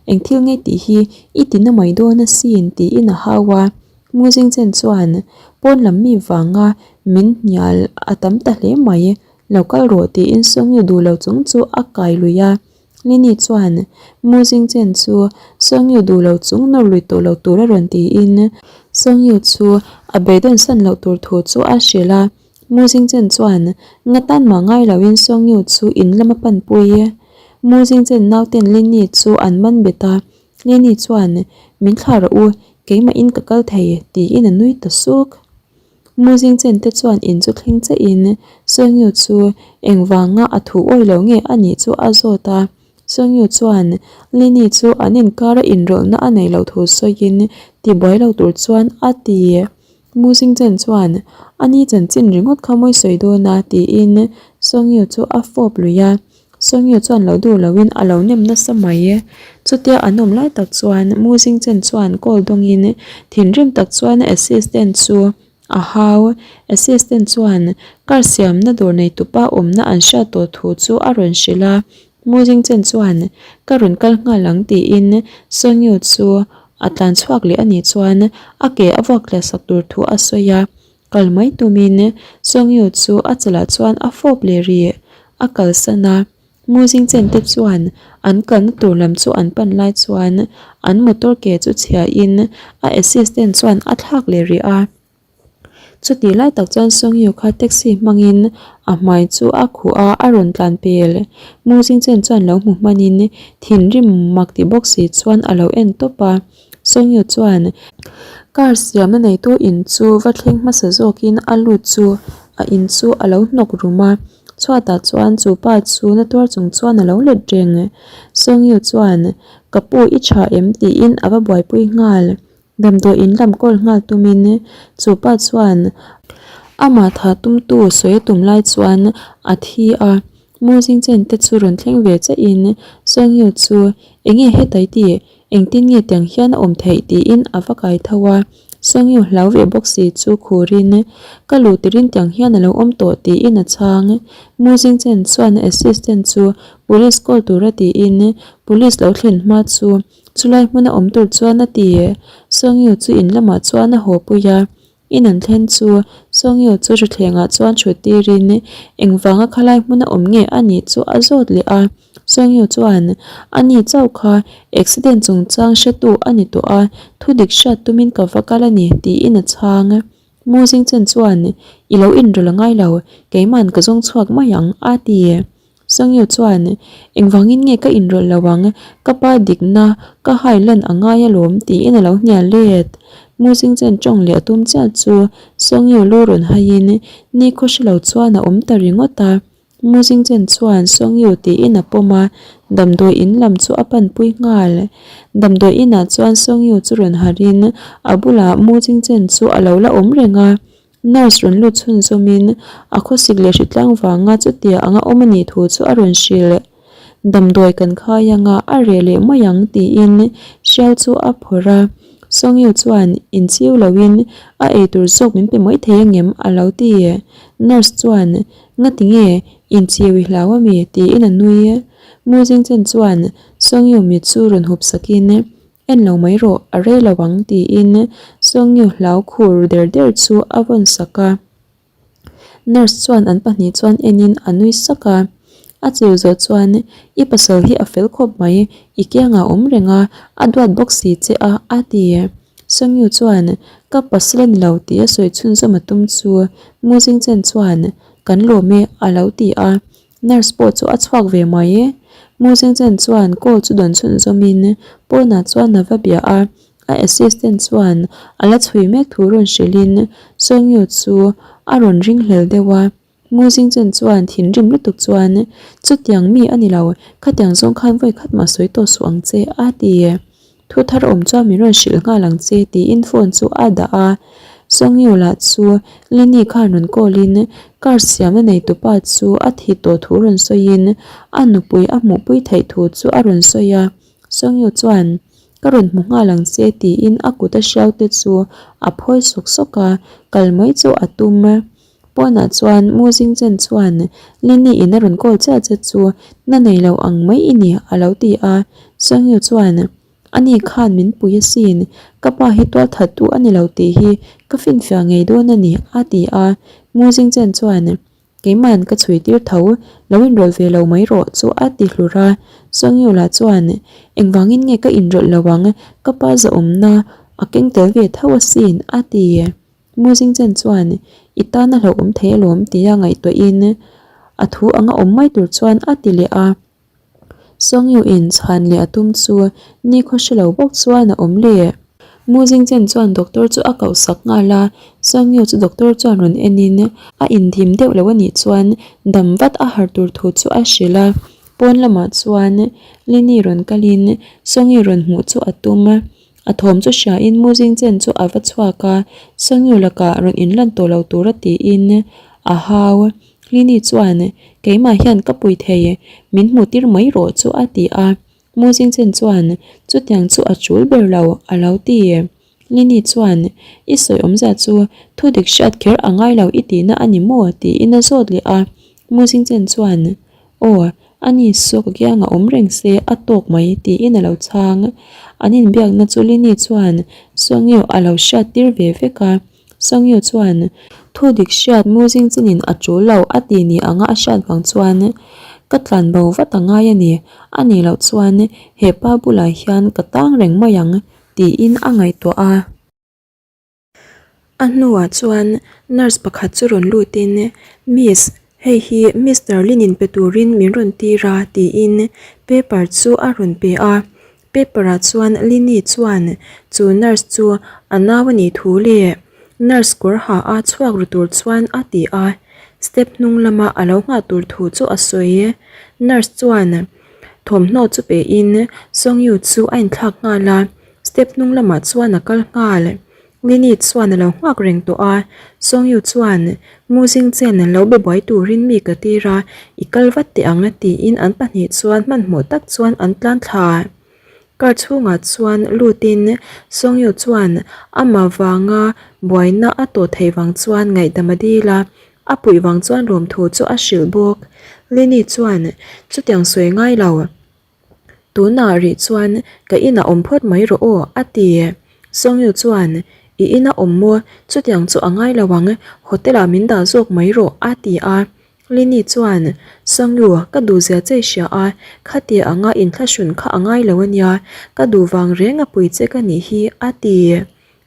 Speaker 1: Eng thil ngei tih hi i ti na mai dawn asin tiin a hau a. Muzing Chen chuan pawn lam mi vanga min hnial a tam ta hle mai, lo kal rawh tiin Songyu duh lo chung chu a kai lui a. Lini chuan Mu Jingchen chu Song Yu duh lo chung nawr lui tawh lo tur a rawn tiin Song Yu chu a beidawn san loh tur thu chu a hrilh a. Mu Jingchen chuan nga tan mah ngai loin Song Yu chu in lam a panpui. Mu Jingchen nauten Lini chu an man bet a, Lini chuan min thlah rawh u, keimahin ka kal thei tiin a nui ta suk. Mu Jingchen te chuan in chu thleng chiahin Song Yu chu engvanga a thu awi lo nge a nih chu a zawt a. Song Yu chuan Lini chu an inkara inrawlhna a nei loh thu sawiin tibuai lo tur chuan a ti. Mu Jingchen chuan a ni chanchin ringawt kha mawi sawi dawn a tiin Song Yu chu a fawp lui a. Song Yu chuan lo duh loin a lo nem nasa mai. Chutia an awm lai tak chuan Mu Jingchen chuan call dawngin thinrim tak chuan assistant chu a hau. Assistant chuan car siamna dawr neitupa awmna an hriat tawh thu chu a rawn hrilh a. Mu Jingchen chuan ka rawn kal nghal ang tiin Song Yu chu a tlan chhuak leh a nih chuan a ke a vuak tliah sak tur thu a sawi a. Kal mai tumin Song Yu chu a chalah chuan a fawp leh rih. A kalsan a, Mu Jingchen te chuan an kalna tur lam chu an pan lai chuan an motor ke chu chhiahin a assistant chuan a thlak leh rih a. Chutih lai tak chuan Song Yu kha taxi hmangin a hmai chu a khuh a, a rawn tlan pel. Mu Jingchen chuan lo hmu hmanin thinrim mak ti bawk si chuan a lo en tawp a. Songyu chuan car siamna neitu in chu va thleng hmasa zawkin a lut chu a in chu a lo hnawk rum a, chhuatah chuan chu pa chu na tuar chung chuan a lo let reng. Songyu chuan ka pu i tha em tiin a va buaipui nghal. Damdawi in lam kawl nghal tumin chu pa chuan amah thah tumtu sawi a tum lai chuan a thi a, Mu Jingchen te chu rawn thleng ve chiahin Songyu chu enge hetai tih Engtin nge tiang hian a awm theih tiin a va kai tho a, Sangyu hlau ve bawk si chu khurin ka luh tirin tiang hian a lo awm tawh tiin a chhang. Mu Jingchen chuan a assistant chu police call tura tiin police lo thlen hma chu chulai hmuna awm tur chuan a ti. Sangyu chu in lamah chuan a haw pui a, In an thlen chu Songyu chu hrithlengah chuan thut tirin engvanga khalai hmuna awm nge a nih chu a zawt leh a. Songyu chuan a ni chauh kha accident chungchang hretu a ni tawh a, thu dik hriat tumin ka va kal a ni tiin a chhang. Mu Jingchen chuan I lo inrawlh a ngai lo, keiman ka zawng chhuak mai ang a ti. Sangyu chuan, Engvangin nge ka inrawlh lo ang, ka pa dikna ka hai lan a ngai alawm tiin a lo hnial let. Mu Jingchen tawng leh a tum chiah chu Sangyu lu rawn haiin nikhaw hre lo chuan a awm ta ringawt a. Mu Jingchen chuan Sangyu tiin a pawm a, damdawi in lam chu a panpui nghal. Damdawi inah chuan Sangyu chu rawn harhin a bulah Mu Jingchen chu a lo la awm reng a. Nurse rawn lut chhunzawmin a khawsik leh hritlang vanga chutia anga awm a nih thu chu a rawn hrilh. Damdawi kan khai anga a reh leh mai ang tiin hriau chu a phawrh a. Songyu chuan inchiu loin a eitur zawk min pe mai thei angem a lo ti. Nurse chuan ngati nge inchiu i hlau ami tiin a nui. Mu Jingchen chuan Songyu mit chu rawn hup sakin En lo mai rawh, a rei lo ang tiin Songyu hlau khur der der chu a vawn sak a. Nurse chuan an pahnih chuan enin a nui sak a. A chiu zawh chuan I pasal hi a fel khawp mai, i kiangah a awm reng a, a duat bawk si che a, a ti. Songyu chuan Ka pasal a ni lo tih a sawi chhunzawm a tum chu Mu Jingchen chuan Kan lawm e a lo ti a. Nurse pawh chu a chhuak ve mai e. Mu Zengchen chuan call chu dawn chhunzawmin pawnah chuan a va bia a, a assistant chuan a la chhui mek thu rawn hrilhin Songyu chu a rawn ringhlel deuh a. Mu Zengchen chuan thinrim lutuk chuan, Chutiang mi a ni lo, khatiang zawng khan vawi khat mah sawi tawh suh ang che, a ti. Thu thar awm chuan min rawn hrilh nghal ang che tiin phone chu a dah a. Songyu lah chu Lini khan rawn call in car siamna neitupa chu a thi tawh thu rawn sawiin a nupui a hmuhpui theih thu chu a rawn sawi a. Songyu chuan ka rawn hmu nghal ang che tiin a kut a hriau te chu a phawi sawk sawk a, kal mai chu a tum. Pawnah chuan Mu Jingchen chuan Lini in a rawn call chiah che chu na nei lo ang mai i ni a lo ti a. Sangyu chuan Ani khan min pui asin, ka pa hi tual that tu a ni lo tih hi ka finfiah ngei dawn a ni a ti a. Mu Jingchen chuan. Keima'n ka chhui tir tho, lo inrawlh ve lo mai rawh chu a ti hlur a. Sawngyu-la chuan, Engvangin nge ka inrawlh lo ang, ka pa zahawmna a keng tel ve tho asin, a ti. Muzingchen chuan, I tan a hlauhawm thei alawm tia ngaihtuahin a thu anga awm mai tur chuan a ti leh a. Sawngyu in chhan leh a tum chu nikhaw hre lo bawk chuan a awm leh. Muzingchen chuan doctor chu a koh sak nghal a, Sawngyu chu doctor chuan rawn en in a indim deuh lo a nih chuan dam vat a har tur thu chu a hrilh a. Pawn lamah chuan Lini rawn kal in Sawngyu rawn hmuh chu a tum. A thawm chu hria in Muzingchen chu a va chhuak a, Sawngyu lakah rawn inlan tawh lo tur a tiin a hau. Hlini chuan, Keimah hian ka pui thei, min hmuh tir mai rawh chu a ti a. Muzingchen chuan, Chutiang chu a chul ber lo, a lo ti. Hlini chuan, I sawi awmzia chu thu dik hriat kher a ngai lo i tihna a ni maw? tiin a zawt leh a. Muzingchen chuan, Aw, ani saw ka kiangah awm reng se a tawk mai, tiin a lo chhang. An inbiakna chu Hlini chuan Sawngio a lo hriat tir ve vek a. Sangyu chuan thu dik hriat muzing chinin a tul lo a ti ni anga a hriat vang chuan ka tlan bo vat a ngai a ni, a nih loh chuan he pa bulah hian ka tang reng mai ang tiin a ngaihtuah a. A hnuah chuan nurse pakhat chu rawn lutin Miss, hei hi Mister Lin-in pe turin min rawn tir a tiin paper chu a rawn pe a. Paper ah chuan Lini chuan chu nurse chu a nau a nih thu leh nurse kawr ha a chhuak ru tur chuan a ti a, step hnung lama a lo nghah tur thu chu a sawi. Nurse chuan thawmhnaw chu pe in Songyu chu a inthlak nghal a, step hnung lamah chuan a kal nghal. Lini chuan a lo nghak reng tawh a, Songyu chuan Muzing chen an lo be buai turin mi ka tir a, i kal vat teh ang tiin an pahnih chuan hmanhmawh tak chuan an tlan thla. Car chhungah chuan lutin Songyu chuan amah vanga buaina a tawh theih vang chuan ngaihdam a dil a, a puih vang chuan lawmthu chu a hrilh bawk. Lini chuan chutiang sawi ngai lo. Tunah rih chuan ka inah awm phawt mai rawh aw, a ti. Songyu chuan, I inah awm maw? Chutiang chu a ngai lo ang, hotel-ah min dah zawk mai rawh, a ti a. Lini chuan, Songyu, ka duhzia che i hria a, khatia anga inthlahrun kha a ngai lo a nia, ka duh vang reng a pui che ka nih hi, a ti.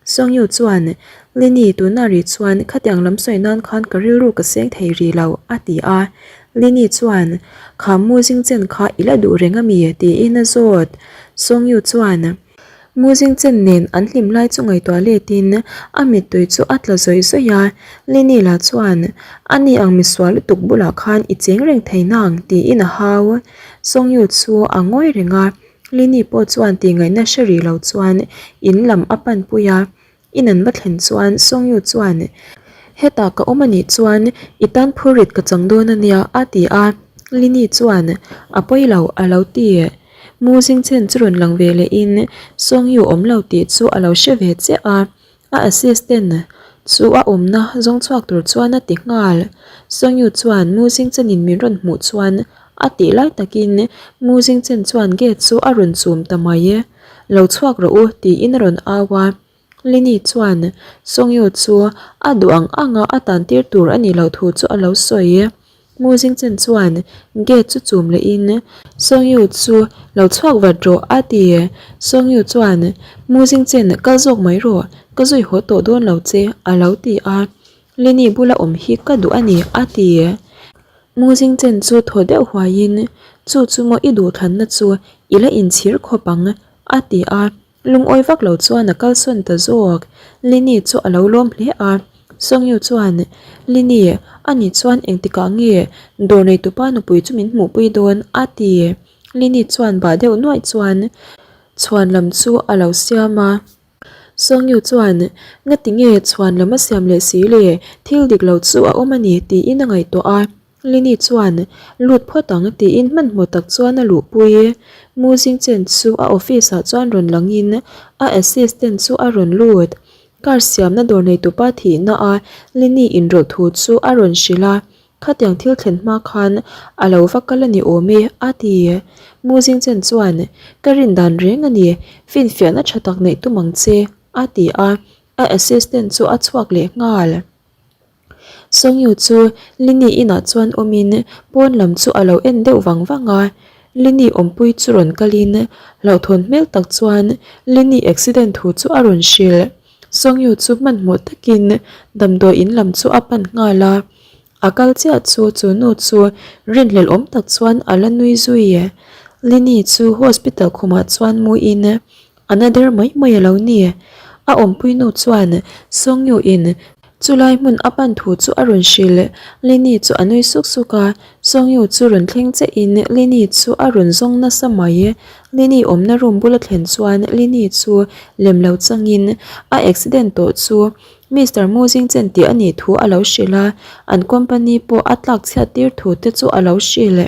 Speaker 1: Songyu chuan, Lini, tuna ri chuan khatiang lam sawi nan khan ka rilru ka seng thei ri lo, a ti a. Lini chuan, Kha mu zing chen kha i la duh reng a mi? tiin a zawt. Songyu chuan, Mu zing chen nen an hlim lai chu ngaihtuah letin a mittui chu a tla zawih zawih a. Lini lah chuan, Ani ang misual lutuk bulah khan i cheng reng thei nang, tiin a hau. Songyu chu a ngawi reng a. Lini pawh chuan tihngaihna hre rih lo chuan in lam a pan pui a, in an va thlen chuan Songyu chuan Hetah ka awm a nih chuan i tan phurrit ka chang dawn a nia a ti a, Lini chuan A pawi lo a lo ti. Mu Zingchen chu rawn lang ve leh in Songyu awm lo tih chu a lo hre ve chiah a. A assistant chu a awmna zawng chhuak tur chuan a ti nghal. Songyu chuan Mu Jingchenin min rawn hmuh chuan a tih lai takin Mu Jingchen chuan gate chu a rawn chum ta mai. Lo chhuak rawh u tiin a rawn au a. Lini chuan Songyu chu a duh ang anga a tan tir tur a nih loh thu chu a lo sawi. Mu Jingchen chuan gate chu chum leh in Songyu chu lo chhuak vat rawh a ti. Songyu chuan Mu Jingchen kal zawk mai rawh, ka zui haw tawh dawn lo che a lo ti a. Lini bula awm hi ka duh a ni a ti. Mu Jingchen chu thaw deuh huai in chu chu maw i duhthlanna chu i la inchhir khawp ang a ti a. Lungawi vak lo chuan a kalsawn ta zawk. Lini chu a lo lawm hle a. Songyu chuan, Lini, ani chuan engtikah nge dawr neitupa nupui chu min hmuhpui dawn? a ti. Lini chuan bah deuh nuaih chuan chhuan lam chu a lo siam a. Songyu chuan, Ngati nge chhuan lam a siam leh si le, thil dik lo chu a awm a ni, tiin a ngaihtuah a. Lini chuan, Lut phawt ang tiin hmanhmawh tak chuan a luhpui. Mu Jingchen chu a office ah chuan rawn langin a assistant chu a rawn lut. Car siamna dawr neitupa thihna a Lini inrawlh thu chu a rawn hrilh a, Khatiang thil thlen hma khan a lo va kal a ni awm e, a ti. Mu Jingchen chuan, Ka rin dan reng a ni, finfiahna tha tak neih tum ang che, a ti a, a assistant chu a chhuak leh nghal. Songyu chu Lini inah chuan awmin pawn lam chu a lo en deuh vang vang a, Lini awmpui chu rawn kalin hlauhthawn hmel tak chuan Lini accident thu chu a rawn hrilh. Songyu chu hmanhmawh takin damdawi in lam chu a pan nghal a, a kal chiah chu chu nu chu rinhlelh awm tak chuan a la nui zui. Lini chu hospital khumah chuan muin A na der mai mai a lo ni. A awmpui nu chuan Songyu in chulai hmun a pan thu chu a rawn hrilh. Lini chu a nui suk suk a, Songyu chu rawn thleng che in Lini chu a rawn zawng nasa mai. Lini awmna room bula thlen chuan Lini chu lem lo changin a accident tawh chu Mister Mu Jingchen tih a nih thu a lo hrilh a, an company pawh a tlak chhiat tir thu te chu a lo hrilh.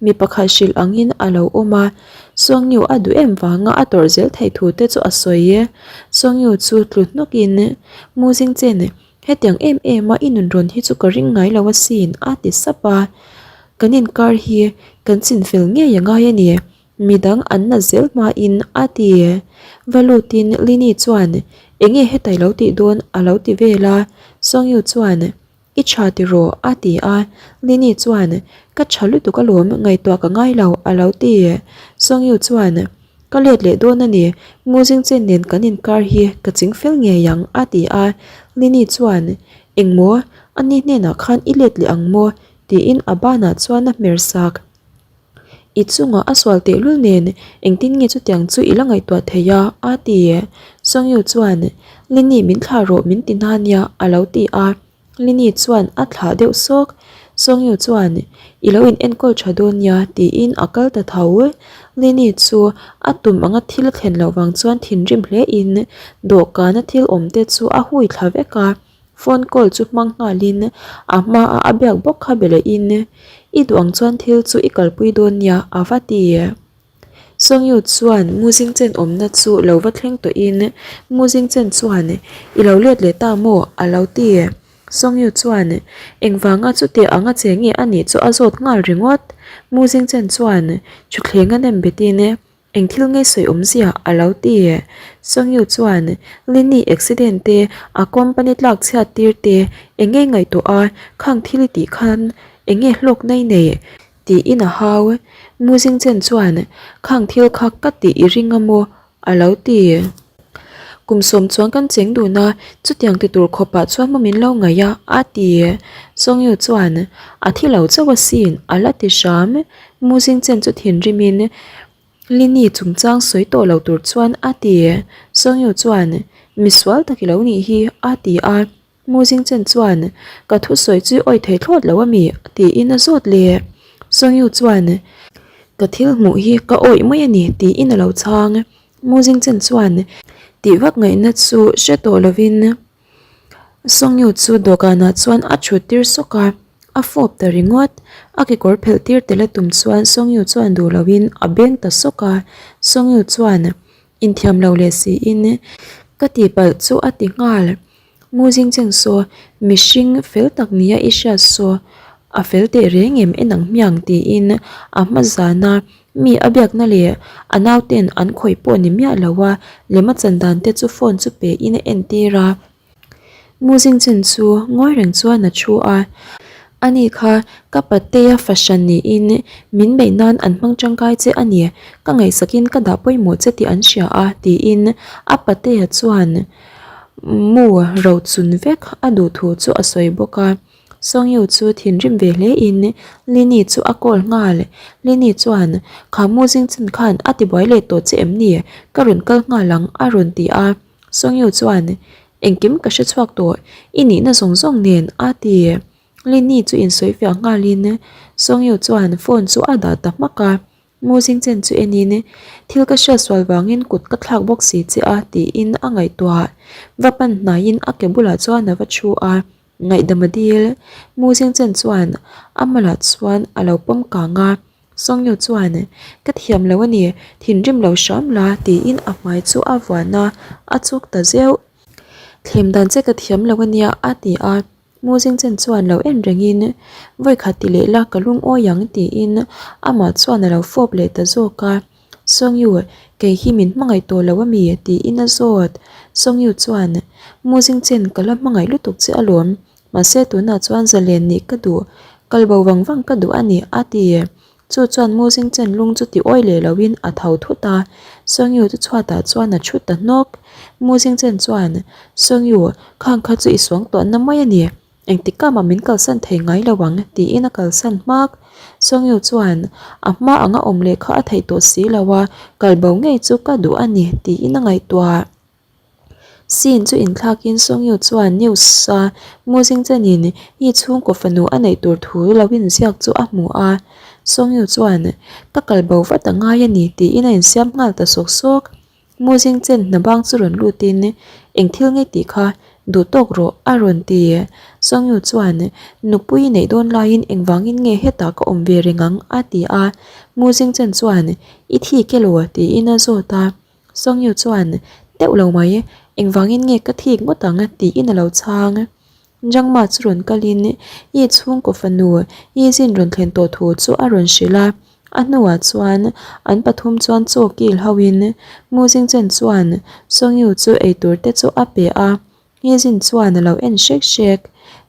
Speaker 1: Mi pakhat hrilh angin a lo awm a, Songyu a duh em vanga a tawrh zel theih thu te chu a sawi e. Songyu chu tlu hnawkin, Mu Jingchen, hetiang em em a i nun rawn hi chu ka ring ngai lo asin, a ti sap a. Kan inkar hi kan chinfel ngei a ngai a ni, midang an na zel hmain, a ti. Va lutin Lini chuan, Enge hetai lo tih dawn? a lo ti vel a. Songyu chuan, I tha tiraw? a ti a. Lini chuan, Ka tha lutuk alawm, ngaihtuah ka ngai lo, a lo ti. Songyu chuan, Ka let leh dawn a ni, Nguzingchen nen kan inkar hi ka ching fel ngei ang, a ti a. Lini chuan, Engmaw? Ani hnenah khan i let leh ang maw? tiin a banah chuan a hmer sak. I chungah a sual tehlul nen engtin nge chutiang chu i la ngaihtuah thei a? a ti. Songyu chuan, Lini min thlah rawh min ti hna nia a lo ti a. Lini chuan a thlah deuh sawk. Songyu chuan, I lo in enkawl tha dawn nia tiin a kal ta tho. Lini chu a tum anga thil a thlen loh vang chuan thinrim hle in dawhkana thil awm te chu a hui thla vek a. Phone call chu hmang nghalin a hmaah a biak bawk kha be lehin i duh ang chuan thil chu i kalpui dawn nia a va ti. Songyu chuan Muzing Chen awmna chu lo va thleng tawhin Muzing Chen chuan i lo let leh ta maw a lo ti. Songyu chuan engvanga chutiang anga che nge a nih chu a zawt nghal ringawt. Muzing Chen chuan thutthleng a nem betin Eng thil nge sawi awmzia a lo ti? Songyu chuan Lini accident te, a company tlak chhiat tir te, eng nge ngaihtuah a, khang thil i tih khan eng nge hlawk nai nei? tiin a hau. Mu Jingchen chuan khang thil kha ka tih i ring a maw? a lo ti. Kum sawm chuan kan cheng dun a, chutiang ti tur khawpah chuan maw min lo ngaih a, a ti. Songyu chuan a thi lo chauh asin a la ti hram. Mu Jingchen chu thinrimin Lini chungchang sawi tawh lo tur chuan a ti. Songyu chuan, Misual tak i lo nih hi, a ti a. Mu Jingchen chuan, Ka thusawi chu i awih thei thlawt lo a mi? tiin a zawt leh. Songyu chuan, Ka thil hmuh hi ka awih mai a ni, tiin a lo chhang. Mu Jingchen chuan, Tih vak ngaihna chu hre tawh lovin Songyu chu dawhkanah chuan a thut tir sawk a, a fawp ta ringawt. A kekawr phelh tir tel a tum chuan Songyu chuan duh loin a beng ta sawk a. Songyu chuan inthiam lo leh siin ka tihpalh chu a ti nghal. Mu Jingcheng saw mihring fel tak nia i hriat saw a fel teh reng em en ang hmiang tiin a hma zana Mi a biakna leh a nauten an khawih pawh ni miah lo a, lem a chan dan te chu phone chu pe in a entir a. Mu Jingchen chu ngawi reng chuan a thu a, Ani kha ka patea fahran niin min beih nan an hmang tangkai che a ni, ka ngaihsakin ka dah pawimawh che tih an hria a tiin a patea chuan mu rochun vek a duh thu chu a sawi bawk a. Songyu chu thinrim ve hle in Lini chu a call nghal. Lini chuan, Kha mu zingchin khan a tibuai leh tawh che em ni? Ka rawn kal nghal ang a rawn ti a. Songyu chuan, Engkim ka hre chhuak tawh, i nihna zawng zawng nen a ti. Lini chu insawifiah nghalin Songyu chuan phone chu a dah ta hmak a. Mu Zingchen chu enin, Thil ka hriat sual vangin kut ka thlak bawk si che a tiin a ngaihtuah. Va pan hnaiin a ke bulah chuan a va thu a. Ngaihdam a dil. Mu Zingchen chuan a malah chuan a lo pawm kang a. Songyu chuan, Ka thiam lo a ni, thinrim lo hram la tiin a hmai chu a vuan a, a chuk ta zeuh. Thlem dan che ka thiam lo a nia a ti a. Mu Zingchen chuan lo en rengin, Vawikhat ti leh la ka lungawi ang tiin amah chuan a lo fawp leh ta zawk a. Songyu, kei hi min hmangaih tawh lo ami? tiin a zawt. Songyu chuan, Mu Zingchen ka la hmangaih lutuk che alawm. Mahse tunah chuan zalen nih ka duh, kal bo vang vang ka duh a ni, a ti. Chu chuan Mu Zingchen lung chu ti awi leh loin a tho thut a, Songyu chu chhuatah chuan a thu ta hnawk. Mu Zingchen chuan, Songyu, khang kha chu i suang tawhna mai a ni. Engtik kamah min kalsan thei ngai lo ang, tiin a kalsan hmak. Songyu chuan, A hma anga awm leh kha a theih tawh si lo a, kal bo ngei chu ka duh a ni, tiin a ngaihtuah. Scene chu inthlakin Songyu chuan news a Muzing chenin i chhungkaw fanu a neih tur thu lo inziak chu a hmu a. Songyu chuan, Ka kal bo vat a ngai a ni, tiin a insiam nghal ta sawk sawk. Muzing chen hna bang chu rawn lutin, Eng thil ngei tih kha duh tawk rawh, a rawn ti. Songyu chuan, Nupui i neih dawn laiin engvangin nge hetah ka awm ve reng ang? a ti a. Muzing chen chuan, I thik elaw? tiin a zawt a. Songyu chuan, Teuh lo mai, engvangin nge ka thik ngawt ang? tiin a lo chhang. Jangma chu rawn kalin i chhungkaw fanu i zin rawn thlen tawh thu chu a rawn hrilh a. A hnuah chuan an pathum chuan chaw kil hoin Mu Jingchen chuan Songyu chu eitur te chu a pe a. Yi Jin chuan a lo en hrek hrek.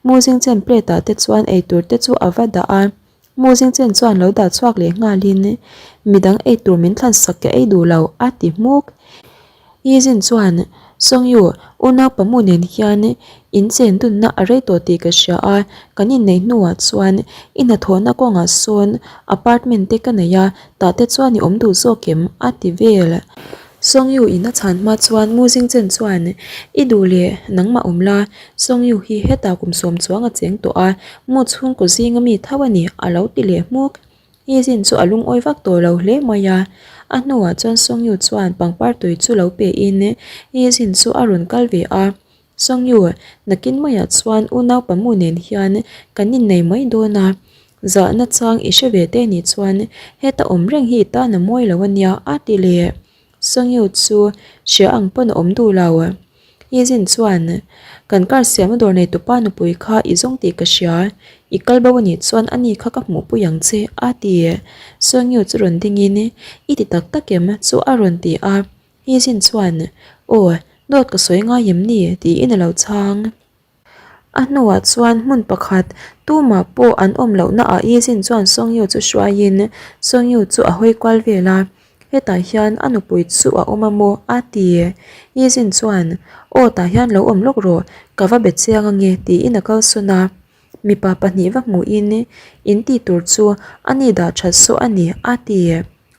Speaker 1: Mu Jingchen plate ah te chuan eitur te chu a va dah a. Mu Zingchen chuan lo dah chhuak leh nghalin, Midang ei tur min thlan sak ka ei duh lo, a ti hmuk. Yi Jin chuan, Songyu, unau Pamu nen hian in chen dunna a rei tawh tih ka hria a, kan inneih hnuah chuan i hnathawhna kawngah sawn apartment te ka nei a, tah te chuan i awm duh zawk em? a ti vel. Songyu in a chhan hma chuan Mu Zingchen chuan, I duh leh nangmah awm la, Songyu hi hetah kum sawm chuang a cheng tawh a, mu chhungkaw zinga mi tho a ni, a lo ti leh hmuk. Yi Jin chu a lungawi vak tawh lo hle mai a, a hnuah chuan Songyu chuan pangpar tui chu lo pe in Yi Jin chu a rawn kal ve a, Songyu, nakin maiah chuan unaupa mu nen hian kan innei mai dawn a, zahna chang i hre ve te nih chuan heta awm reng hi i tan a mawi lo a nia, a ti leh. Songyu chu hria ang pawn a awm duh lo. Yijin chuan, Kan car siamna dawr nei tupa nupui kha i zawng tih ka hria, i kal bo anih chuan ani kha ka hmuhpui ang che, a ti. Songyu chu rawn dingin, I ti tak tak em? chu a rawn ti a. Yijin chuan, Aw, dawt ka sawi ngai em ni? tiin a lo chhang. A hnuah chuan hmun pakhat tumah pawh an awm lohna ah Yijin chuan Songyu chu hruaiin Songyu chu a hawi kual vel a, hetah hian a nupui chu a awm a maw? a ti. Yijin chuan, Aw tah hian lo awm lawk rawh, ka va be chiang ange tiin a kalsawn a. Mipa pahnih va hmuhin in tih tur chu a ni dah that saw a ni a ti.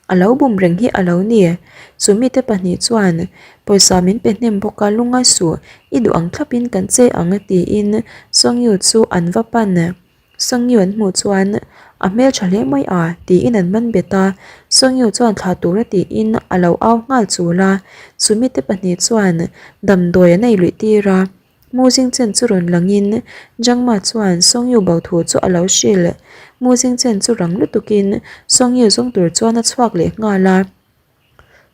Speaker 1: A lo bum reng hi a lo ni. Chu mite pahnih chuan pawisa min pe hnem bawk a lungngai suh i duh ang thlapin kan che ang tiin Songyu chu an va pan. Songyu an hmuh chuan a hmeltha hle mai a tiin an man bet a. Songyu chuan thlah tura tiin a lo au nghal chul a. Chu mite pahnih chuan damdawi an ei luih tir a. Mu Jingchen chu rawn langin Jangma chuan Songyu bo thu chu a lo hrilh. Mu Jingchen chu rang lutukin Songyu zawng tur chuan a chhuak leh nghal a.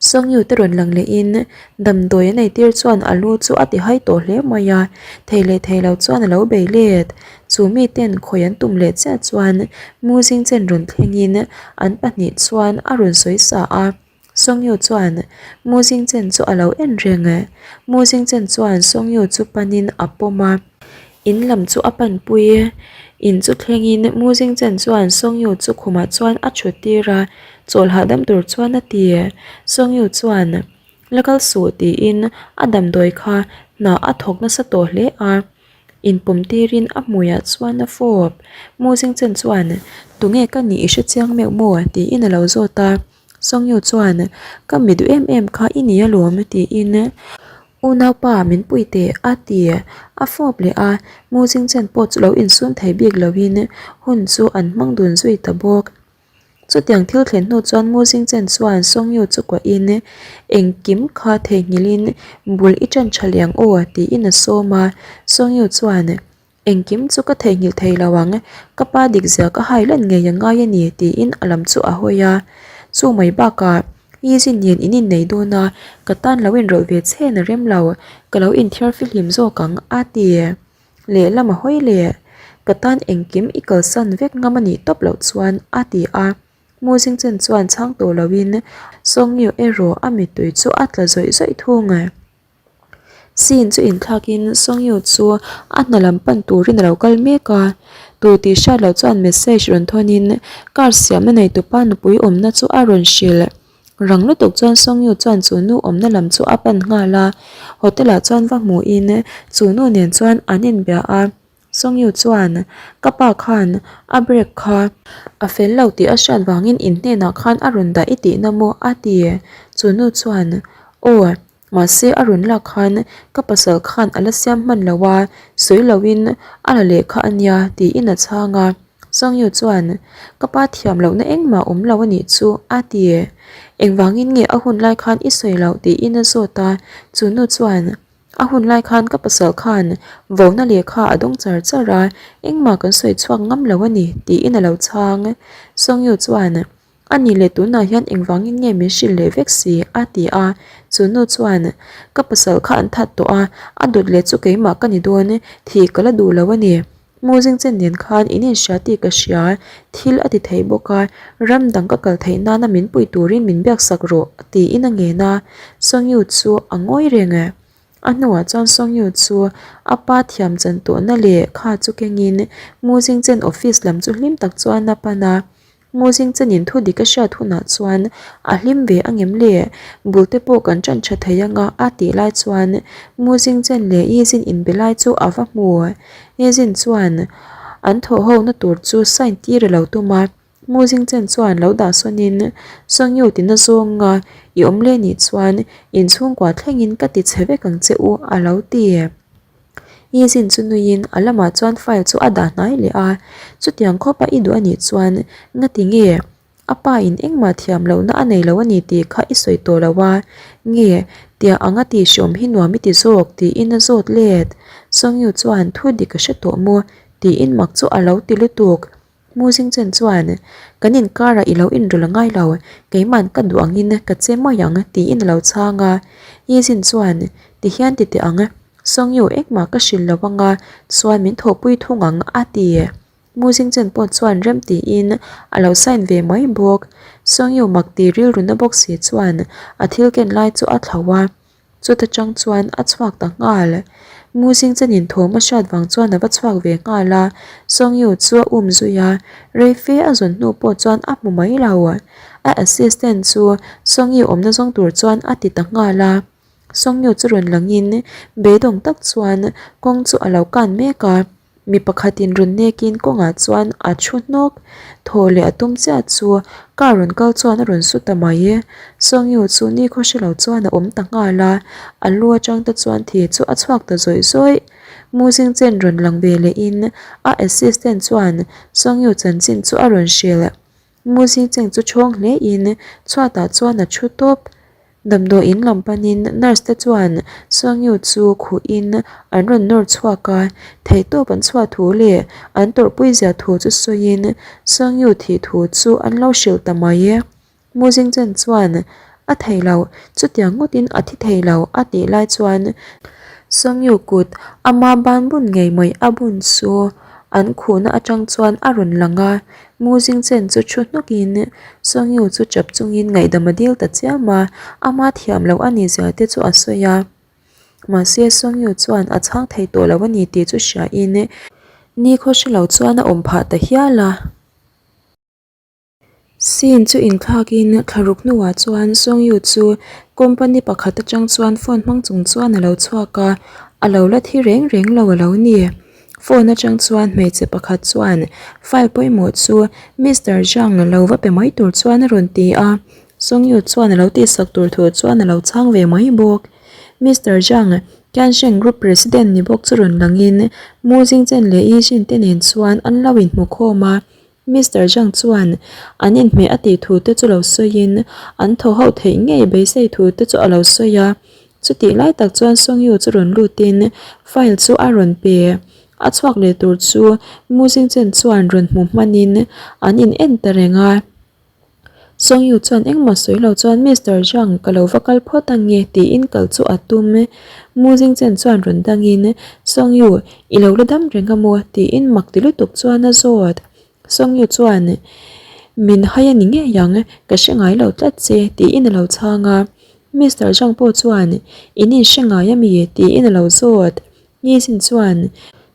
Speaker 1: Songyu te rawn lang lehin damdawi a neitir chuan a lu chu a ti hai tawh hle mai a, thei leh thei lo chuan a lo bei let. Chu miten khawi an tum leh chiah chuan Mu Jingchen rawn thlengin an pahnih chuan a rawn sawi sa a. Songyu chuan Mu Jingchen chu a lo en reng. Mu Jingchen chuan Songyu chu panin a pawm a, in lam chu a panpui. In chu thlengin Mu Jingchen chuan Songyu chu khumah chuan a thut tir a, chawl hahdam tur chuan a ti. Songyu chuan, La kal suh tiin a damdawi kha hna a thawk nasa tawh hle a. Inpawm tirin a hmuiah chuan a fawp. Mu Jingchen chuan, Tunge ka nih i hre chiang meuh maw? tiin a lo zawt a. Songyu chuan, Ka mi duh em em kha i ni alawm tiin unaupa min pui teh a ti. A fawp leh a, Mu Jingchen pawh chu lo insum thei bik loin hun chu an hmang dun zui ta bawk. Chutiang thil thlen hnu chuan Mu Jingchen chuan Songyu chu kuahin, Engkim kha theihnghilhin bul i ṭan ṭha liang aw tiin a sawm a. Songyu chuan, Engkim chu ka theihnghilh thei lo ang, ka pa dik zia ka hai lan ngei a ngai a ni tiin a lam chu a hawi a. Chu mai bakah Yizin nen in innei dawn a, ka tan lo inrawlh ve chhen a rem lo, ka lo inthiar fihlim zawk ang a ti. Lehlam a hawi leh, ka tan engkim i kalsan vek ngam a nih tawp loh chuan a ti a. Mu Jingchen chuan chhang tawh loin Songyu erawh a mittui chu a tla zawih zawih thung. Scene chu inthlakin Songyu chu a hna lam pan turin a lo kal mek a, tu tih hriat loh chuan message rawn thawnin car siamna neitupa nupui awmna chu a rawn hrilh. Rang lutuk chuan Songyu chuan chu nu awmna lam chu a pan nghal a, hotel ah chuan va hmuhin chu nu nen chuan an inbia a. Songyu chuan, Ka pa khan a brake kha a fel lo tih a hriat vangin in hnenah khan a rawn dah i tihna maw? a ti. Chu nu chuan, Aw, mahse a rawn lak khan ka pasal khan a la siam hman lo a, sawi loin a la leh kha a nia tiin a chhang a. Songyu chuan, Ka pa thiam lohna engmah awm lo a nih chu a ti. Engvangin nge a hun lai khan i sawi loh tiin a zawt a. Chu nu chuan, A hun lai khan ka pasal khan vona lehkha a dawng char char a, engmah kan sawi chhuak ngam lo a ni, tiin a lo chhang. Songyu chuan, A nih leh tunah hian engvangin nge min hrilh leh vek si? a ti a. Chu nu chuan, Ka pasal kha an that tawh a, a dawt leh chu keimah ka ni dawn, thih ka la duh lo a ni. Mu zing chen nen khan in inhria tih ka hria, thil a ti thei bawk a, ram dang ka kal theih nana min pui turin min biak sak rawh tiin a ngen a, Songyu chu a ngawi reng e. A hnuah chuan Songyu chu a pa thiam chan tawhna leh kha chu kengin Mu zing chen office lam chu hlim tak chuan a pan a. Muzing chenin thu dik a hriat hunah chuan a hlim ve a ngem le? Bul te pawh kan ṭan ṭha thei anga a tih lai chuan Muzing chen leh Yizin inbe lai chu a va hmu. Yizin chuan an thawh ho na tur chu sign tir a lo tum a, Muzing chen chuan lo dah sawnin Songyu tina zawnga i awm leh nih chuan inchhungkua thlengin ka ti chhe vek ang che u a lo ti. Yizin chu nuiin a lamah chuan file chu a dah hnai leh a, chutiang khawpa i duh anih chuan ngati nge a pa in engmah thiam lohna a nei lo a ni tih kha i sawi tawh lo a, nge tiah anga tih hreawm hi nuam i ti zawk tiin a zawt let. Songyu chuan thu dik a hre tawh maw tiin mak chu a lo ti lutuk. Muzing chen chuan, Kan inkarah i lo inrawlh a ngai lo, keiman ka duh angin ka che mai ang, tiin a lo chhang a. Yizin chuan, Tihian ti teh ang, Songyu engmah ka hrilh lo anga chuan min thawhpui thung ang, a ti. Muzing chen pawh chuan rem tiin a lo sign ve mai bawk. Songyu mak ti rilruna bawk si chuan a thil ken lai chu a thlauh a. Chuta tang chuan a chhuak ta nghal. Muzing chenin thawm a hriat vang chuan a va chhuak ve nghal a, Songyu chu a um zui a, rei fe a zawn hnu pawh chuan a hmu mai lo. A assistant chu Songyu awmna zawng tur chuan a ti ta nghal a. Songyu chu rawn langin beidawng tak chuan kawng chu a lo kan mek a. Mi pakhatin rawn nekin kawngah chuan a thu hnawk. Thaw leh a tum chiah chu car rawn kal chuan a rawn su ta mai. Songyu chu nikhaw hre lo chuan a awm ta nghal a, a lu atang te chuan thi chu a chhuak ta zawih zawih. Mu zing chen rawn lang ve lehin a assistant chuan Songyu chanchin chu a rawn hrilh. Mu zing cheng chu chhawng hlein chhuatah chuan a thu tawp. Damdawiin lam panin nurse te chuan Songyu chu khuhin an rawn nawr chhuak a, theihtawp an chhuah thu leh an tawrhpui zia thu chu sawiin Songyu thih thu chu an lo hrilh ta mai. Mu Jingchen chuan a thei lo, chutiang ngawtin a thi thei lo a tih lai chuan Songyu kut ama ban bun ngei mai a bun chu an khuhna atang chuan a rawn lang a, Mu Jingchen chu thu hnawkin Songyu chu chap chungin ngaihdam a dil ta chiam a, ama thiam loh a nih zia te chu a sawi a. Mahse Songyu chuan a chhang thei tawh lo a ni tih chu hriain nikhaw hre lo chuan a awm phah ta hial a. Scene chu inthlakin thlaruk hnuah chuan Songyu chu company pakhat atang chuan phone hmang chung chuan a lo chhuak a, a lo la thi reng reng lo a lo ni. Phone atang chuan hmeichhe pakhat chuan file pawimawh chu Mister Zhang lo va pe mai tur chuan a rawn ti a, Songyu chuan a lo tihsak tur thu chuan a lo chhang ve mai bawk. Mister Zhang, Tiansheng Group President ni bawk chu rawn langin Mu Jingchen leh Yi Jin te nen chuan an lo inhmu khawm a. Mister Zhang chuan an inhmeh a tih thu te chu lo sawiin an thaw ho theih ngei beisei thu te chu a lo sawi a. Chutih lai tak chuan Song Yu chu rawn lutin file chu a rawn pe. A chhuak leh tur chu Mu Jingchen chuan rawn hmu hmanin an in en ta reng a. Song Yu chuan engmah sawi lo chuan Mister Zhang ka lo va kal phawt ang nge tiin kal chu a tum. Mu Jingchen chuan rawn dangin Song Yu i lo la dam reng a maw tiin mak ti lutuk chuan a zawt. Song Yu chuan Min hai a ni ngei ang ka hre ngai lo tlat che tiin a lo chhang a. Mister Zhang pawh chuan, In inhre ngai a mi? tiin a lo zawt. Yi Jin chuan,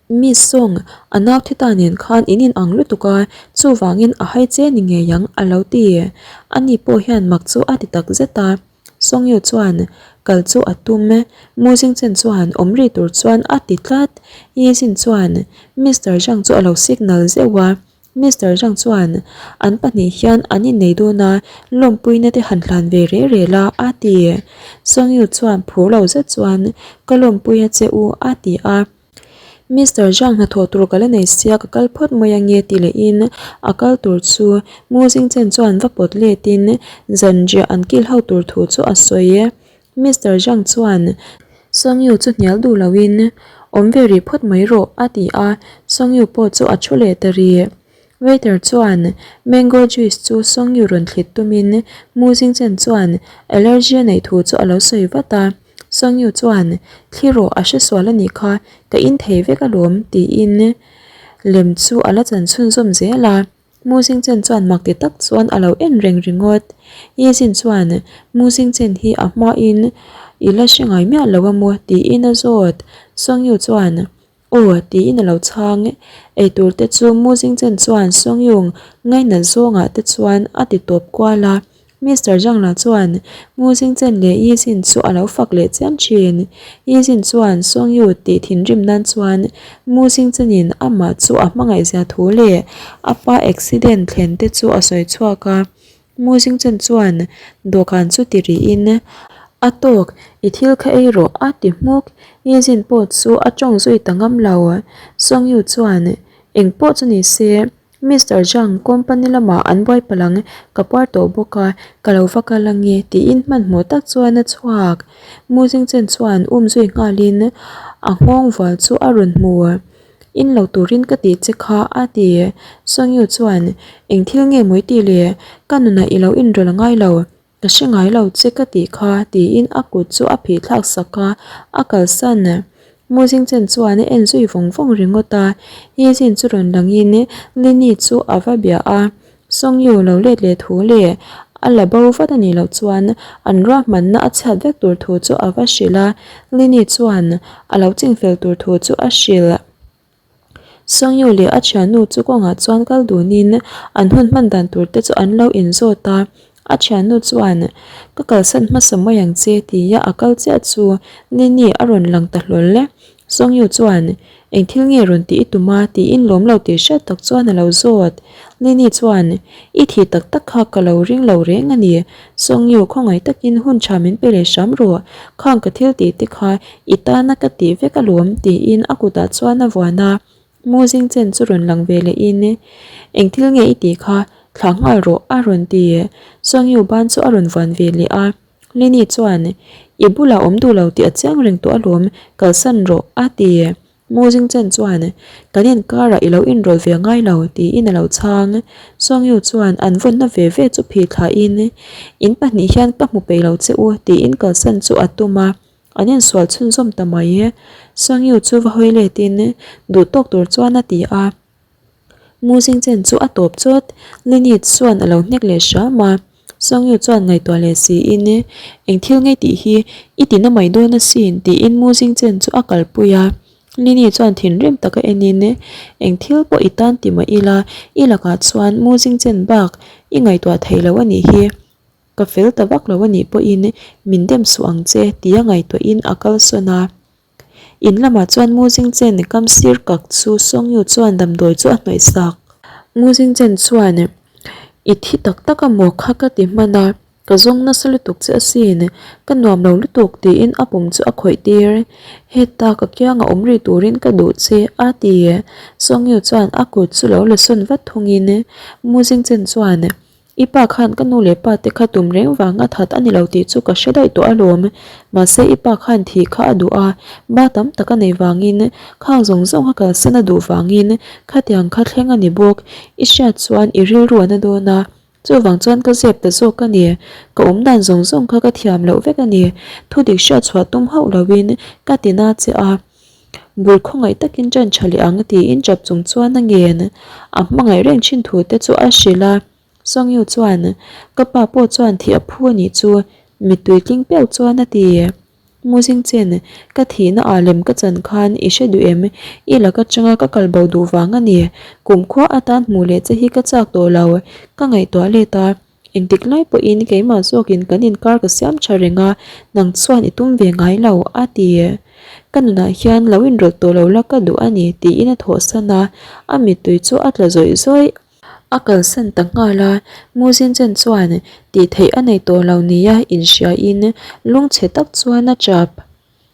Speaker 1: Miss Song, a nau thi ta nen khan in inang lutuk a, chuvangin a hai che ni ngei ang, a lo ti. Ani pawh hian mak chu a ti tak zet a. Song Yu chuan kal chu a tum e. Mu Jingchen chuan awm ri tur chuan a ti tlat. Yi Jin chuan Mister Zhang chu a lo signal zeuh a. Mister Zhang chuan an pahnih hian an innei dawn a, lawmpuina te han hlan ve reh reh la a ti. Song Yu chuan phur lo zet chuan ka lawmpui a che u a ti a. Mister Zhang hnathawh tur ka la nei sia ka kal phawt mai ange ti lehin a kal tur chu Mu Jingchen chuan va pawt letin zanriah an kil ho tur thu chu a sawi. Mister Zhang chuan Song Yu chu hnial duh loin awm ve rih phawt mai rawh a ti a, Song Yu pawh chu a thu leh ta rih. Waiter chuan mango juice chu Song Yu rawn thlit tumin Mu Jingchen chuan allergy a neih thu chu a lo sawi vat a. Song Yu chuan, Thli rawh, a hre sual a nih kha, ka in thei vek alawm, tiin lem chu a la chan chhunzawm zel a. Mu Jingchen chuan mak ti tak chuan a lo en reng ringawt. Yi Jin chuan, Mu Jingchen hi a hmain i la hre ngai miah lo a maw? tiin a zawt. Song Yu chuan, Aw, tiin a lo chhang. Eitur te chu Mu Jingchen chuan Song Yung ngainat zawngah te chuan a ti tawp kual a. Mister Zhang lah chuan Mu Jingchen leh Yi Jin chu a lo fak leh chiam thin. Yi Jin chuan Song Yu tih thinrim nan chuan Mu Jingchenin amah chu a hmangaihzia thu leh a pa accident thlen te chu a sawi chhuak a. Mu Jingchen chuan dawhkan chu ti rihin, A tawk, i thil kha ei rawh a ti hmuk. Yi Jin pawh chu a tawng zui ta ngam lo. Song Yu chuan, Eng pawh chu ni se, Mister Zhang company lamah an buai palh ang, ka puar tawh bawk a, ka lo va kal ange tiin hmanhmawh tak chuan a chhuak. Mu Jingchen chuan um zui nghalin a nghawng vual chu a rawn hmu. In lo turin ka tih che kha a ti. Song Yu chuan, Eng thil nge mawi tih le? Ka nunah i lo inrawlh a ngai lo. Ka hre ngai lo che ka tih kha tiin a kut chu a phih thlak sak a, a kalsan. Mu Jingchen chuan a en zui vawng vawng ringawt a, Yi Jin chu rawn langin Lini chu a va bia a, Song Yu lo let leh thu leh a la bo vat a nih loh chuan an ruahmanna a chhiat vek tur thu chu a va hrilh a, Lini chuan a lo chingfel tur thu chu a hrilh. Song Yu leh a thiannu chu kawngah chuan kal dunin an hun hman dan tur te chu an lo inzawt a, a thiannu chuan ka kalsan hmasa mai ang che tia a kal chiah chu Nini a rawn lang ta hlawl e. Song Yu chuan eng thil nge rawn tih i tum a tiin lawm lo tih hriat tak chuan a lo zawt. Nini chuan i thih tak tak kha ka lo ring lo reng a ni. Song Yu khawngaih takin hun tha min pe leh hram rawh, khang ka thil tih te kha i tana ka tih vek alawm tiin a kutah chuan a vuan a, Mu Jingchen chu rawn lang ve lehin Eng thil nge i tih kha, thlah nghal rawh a rawn ti. Song Yu ban chu a rawn vuan ve leh a, Lini chuan I bulah awm duh lo tih a chiang reng tawh alawm, kalsan rawh a ti. Mu Jingchen chuan, Kan inkarah i lo inrawlh ve ngai lo, tiin a lo chhang. Song Yu chuan an vawnna ve ve chu phih thlahin, In pahnih hian ka hmu peih lo che u, tiin kalsan chu a tum a. An insual chhunzawm ta mai. Song Yu chu va hawi letin, duh tawk tur chuan a ti a. Mu Jingchen chu a tawp chawt. Lini chuan a lo hnek leh hram a. Song Yu chuan ngaihtuah leh siin, Eng thil ngei tih hi i ti na mai dawn asin tiin Mu Jingchen chu a kalpui a. Lini chuan thinrim taka enin, Eng thil pawh i tan ti mah ila, i lakah chuan Mu Jingchen bak i ngaihtuah thei lo a nih hi. Ka fel ta vak lo a nih pawhin min dem suh ang che tia ngaihtuahin a kalsawn a. In lamah chuan Mu Jingchen kam sir kak chu Song Yu chuan damdawi chu a hnawih sak. Mu Jingchen chuan, I thi tak tak a maw kha ka ti hman a, ka zawng nasa lutuk che asin, ka nuam lo lutuk tiin a pum chu a khawih tir. Heta ka kianga awm rih turin ka duh che a ti. Song Yu chuan a kut chu lo la sawn vat thungin Mu Jingchen chuan, I pa khan ka nu leh pa te kha tum reng vang a that a ni lo tih chu ka hre daih tawh alawm. Mahse i pa khan thih kha a duh a, ba tam tak a neih vangin, khang zawng zawng a kalsan a duh vangin khatiang kha thleng a ni bawk. I hriat chuan i rilru a na dawn a, chuvang chuan ka zep ta zawk a ni. Ka awm dan zawng zawng kha ka thiam loh vek a ni. Thudik hriat chhuah tum hauh loin ka ti na che a. Bul khawngaih takin ṭan ṭha leh ang tiin ṭap chung chuan a ngen. A hmangaih reng ṭhin thu te chu a hrilh a. Song Yu chuan, Ka pa pawh chuan thih a phu a nih chu. Mittui tling peuh chuan a ti. Muzing chen, ka thihna ah lem ka chan khan i hre duh em? I lak atanga ka kal bo duh vang a ni. Kumkhua atan hmuh leh che hi ka chak tawh lo. Ka ngaihtuah let a, engtik lai pawhin keimah zawkin kan inkar ka siam tha reng a, nang chuan i tum ve ngai lo, a ti. Ka nunah hian lo inrawlh tawh lo la ka duh a ni, tiin a thawhsan a, a mittui chu a tla zawih zawih. A kalsan ta nghal a, Muzin Chen chuan tih theih a nei tawh lo nia inhriain lungchhe tak chuan a chap.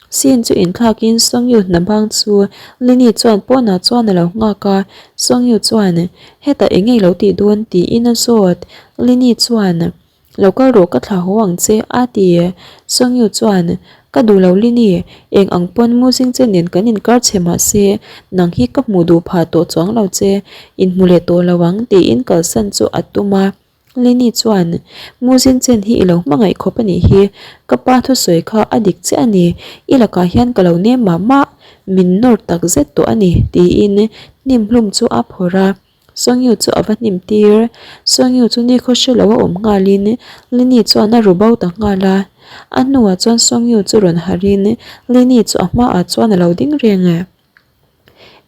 Speaker 1: Sin chu inthlakin Songyu hna bang chu Lini chuan pawnah chuan a lo nghak a, Songyu chuan hetah eng nge lo tih dawn tiin a zawt. Lini chuan Lo kal rawh ka thlah haw ang che a ti. Songyu chuan Ka duh lo Lini, eng ang pawn Muzing che nen kan inkar che mahse nang hi ka hmuh duh phah tawh chuang lo che, inhmu leh tawh lo ang tiin kalsan chu a tum a. Lini chuan Muzing chen hi i lo hmangaih khawp a nih hi, ka pa thusawi kha a dik chiah a ni, i lakah hian ka lo nem mah mah, min nawr tak zet tawh a ni tiin hnim hlum chu a phawrh a. Songyu chu a va hnim tir. Songyu chu nikhaw hre lo a awm nghalin Lini chuan a ru bo ta nghal a. A hnuah chuan Songyu chu rawn harhin Lini chu a hmaah chuan a lo ding reng.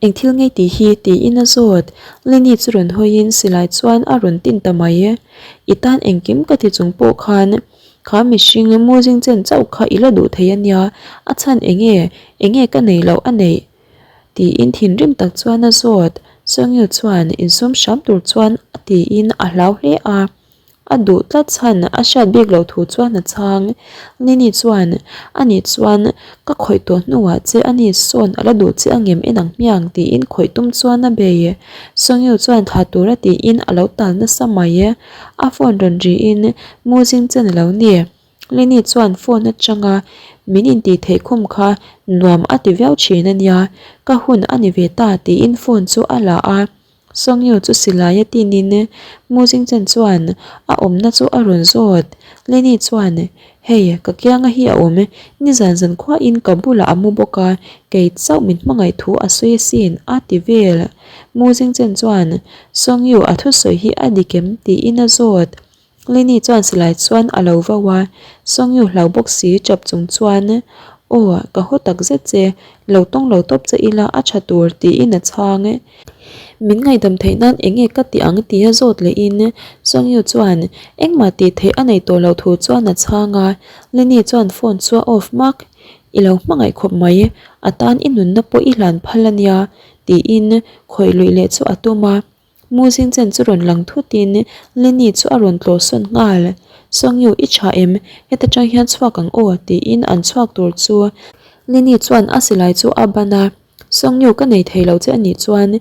Speaker 1: Eng thil ngei tih hi? tiin a zawt. Lini chu rawn hawiin silai chuan a rawn tin ta mai. I tan engkim ka ti chung pawh khan kha mihring muzing chen chauh kha i la duh thei a nia, a chhan eng nge? Eng nge ka nei loh a neih? Tiin thinrim tak chuan a zawt. Songyu chuan insum hram tur chuan a tiin a hlau hle a. A duh tlat chhan a hriat bik loh thu chuan a chhang. Nini chuan, Ani chuan ka khawih tawh hnuah che ani sawn a la duh che angem en ang hmiang tiin khawih tum chuan a bei. Songyu chuan thla tura tiin a lo tal nasa mai. A phone rawn riin Muzing chen a lo ni. Lini chuan phone atanga min intih theih khum kha nuam a ti viau thin a nia, ka hun a ni ve ta tiin phone chu a la a. Songyu chu silai a tinin Muzing Chen chuan a awmna chu a rawn zawt. Lini chuan, Hei, ka kianga hi a awm, nizan zan khuain ka bulah a mu bawk a, kei chauh min hmangaih thu a sawi asin a ti vel. Muzing Chen chuan, Songyu a thusawi hi a dik em? tiin a zawt. Lini chuan silai chuan a lo vau a, Songyu hlau bawk si chap chung chuan, Aw, ka haw tak zet che, lo tawng lo tawp che ila a tha tur tiin a chhang. Min ngaihdam theih nan eng nge ka tih ang tia zawt lehin Songyu chuan engmah tih theih a nei tawh loh thu chuan a chhang a, Lini chuan phone chu a off hmak. I lo hmangaih khawp mai, a tan i nunna pawh i hlan phal a nia tiin khawih luih leh chu a tum a. Muzing chen chu rawn lang thutin Lini chu a rawn tlawh sawn nghal. Songyu i tha em? Heta tang hian chhuak ang aw tiin an chhuak tur chu Lini chuan a silai chu a ban a. Songyu ka nei thei lo che a nih chuan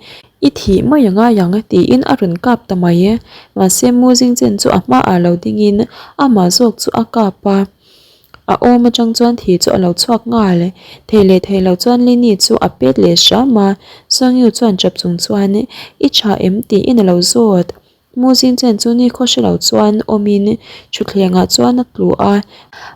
Speaker 1: i thih mai a ngai ang tiin a rawn kap ta mai. Mahse Muzing chen chu a hmaah lo dingin amah zawk chu a kap a. A awm atang chuan thi chu a lo chhuak nghal. Thei leh thei lo chuan Lini chu a pet leh hram a, Songyu chuan chap chung chuan, I tha em? tiin a lo zawt. Muzing chen chu ni khaw hre lo chuan awmin thutthlengah chuan a tlu a.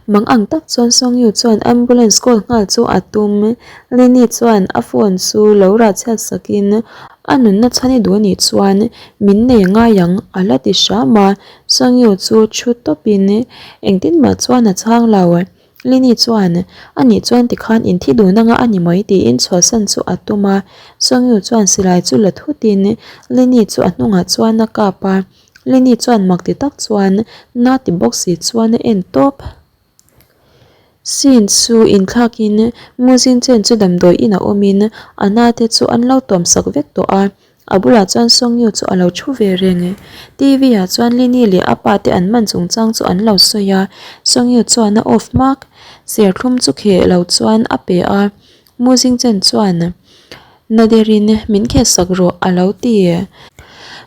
Speaker 1: Mang ang tak chuan Songyu chuan ambulance call nghal chu a tum. Lini chuan a phone chu lo rah chhiat sakin, A nunna chhan i duh anih chuan min nei ngai ang a la ti hram a. Sangyu chu thu tawpin engtin mah chuan a chhang lo. Lini chuan, Anih chuan tikhan in thi dun anga a ni mai tiin chhuahsan chu a tum a. Sangyu chuan silai chu la thutin Lini chu a hnungah chuan a kap a. Lini chuan mak ti tak chuan na ti bawk si chuan a en tawp. Scene chu inthlakin Muzin chen chu damdawi in a awmin a na te chu an lo tuam sak vek tawh a. A bulah chuan Songyu chu a lo thu ve reng. TV ah chuan Lini leh a pa te an man chungchang chu an lo sawi a, Songyu chuan a off hmak. Serthlum chu kheh lo chuan a pe a, Mu Jingchen chuan na derin min kheh sak rawh a lo ti.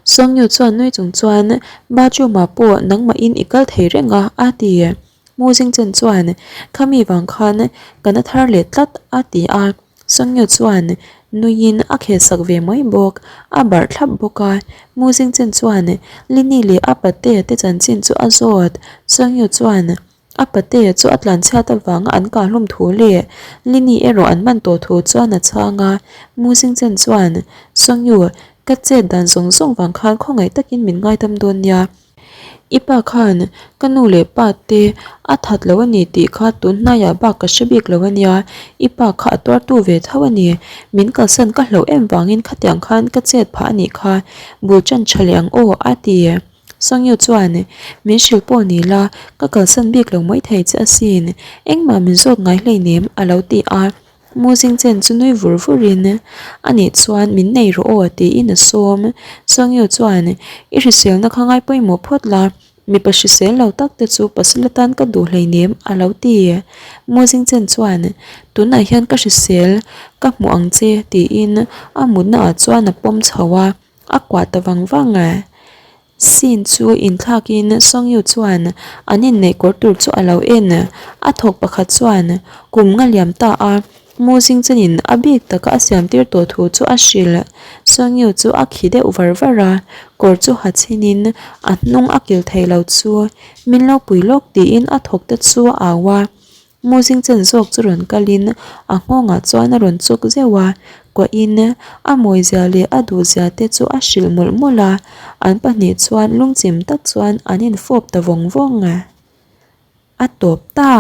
Speaker 1: Songyu chuan nui chung chuan bathroom ah pawh nangmahin i kal thei reng a a ti. Mu Jingchen chuan khami vang khan ka na thar leh tlat a ti a. Songyu chuan nuiin a khel sak ve mai bawk, a barh thlap bawk a. Mu Jingchen chuan Lini leh a patea te chanchin chu a zawt. Songyu chuan a patea chu a tlanchhiat avanga an kah hlum thu leh Lini erawh an man tawh thu chuan a chhang a. Mu Jingchen chuan Songyu, ka chet dan zawng zawng vang khan khawngaih takin min ngaidam dawn nia. I pa khan ka nu leh pa te a that lo a ni tih kha tun hnaiah bak ka hre bik lo a nia, i pa kha a tuartu ve tho a ni. Min kalsan ka hlauh em vangin khatiang khan ka chet phah a nih kha, bul tan tha leh ang aw a ti. Sangyu chuan, Min hrilh pawh ni la, ka kalsan bik lo mai thei che asin, engmah min zawt ngai hleinem a lo ti a. Muzing chen chu nui vur vurin, A nih chuan min nei rawh aw tiin a sawm. Sangyu chuan, I hriselna kha ngai pawimawh phawt la, mipa hrisel lo tak te chu pasal atan ka duh hleinem a lo ti. Muzing chen chuan, Tunah hian ka hrisel ka hmuh ang che tiin a mutna ah chuan a pawm chho a, a kuah ta vang vang a. Scene chu inthlakin Songyu chuan an inneih kawr tur chu a lo en. A thawk pakhat chuan kum nga liam ta a, Mu Jingchenin a bik taka a siam tir tawh thu chu a hrilh. Songyu chu a khi deuh var var a, kawr chu ha chhinin a hnung a kil thei lo chu min lo pui lawk tiin a thawk te chu a au a. Muzing chen zawk chu rawn kalin a nghawngah chuan a rawn chuk zeuh a, kuahin a mawizia leh a duhzia te chu a hrilh mawlh mawlh a, an pahnih chuan lungchim tak chuan an infawp ta vawng vawng a, a tawp ta.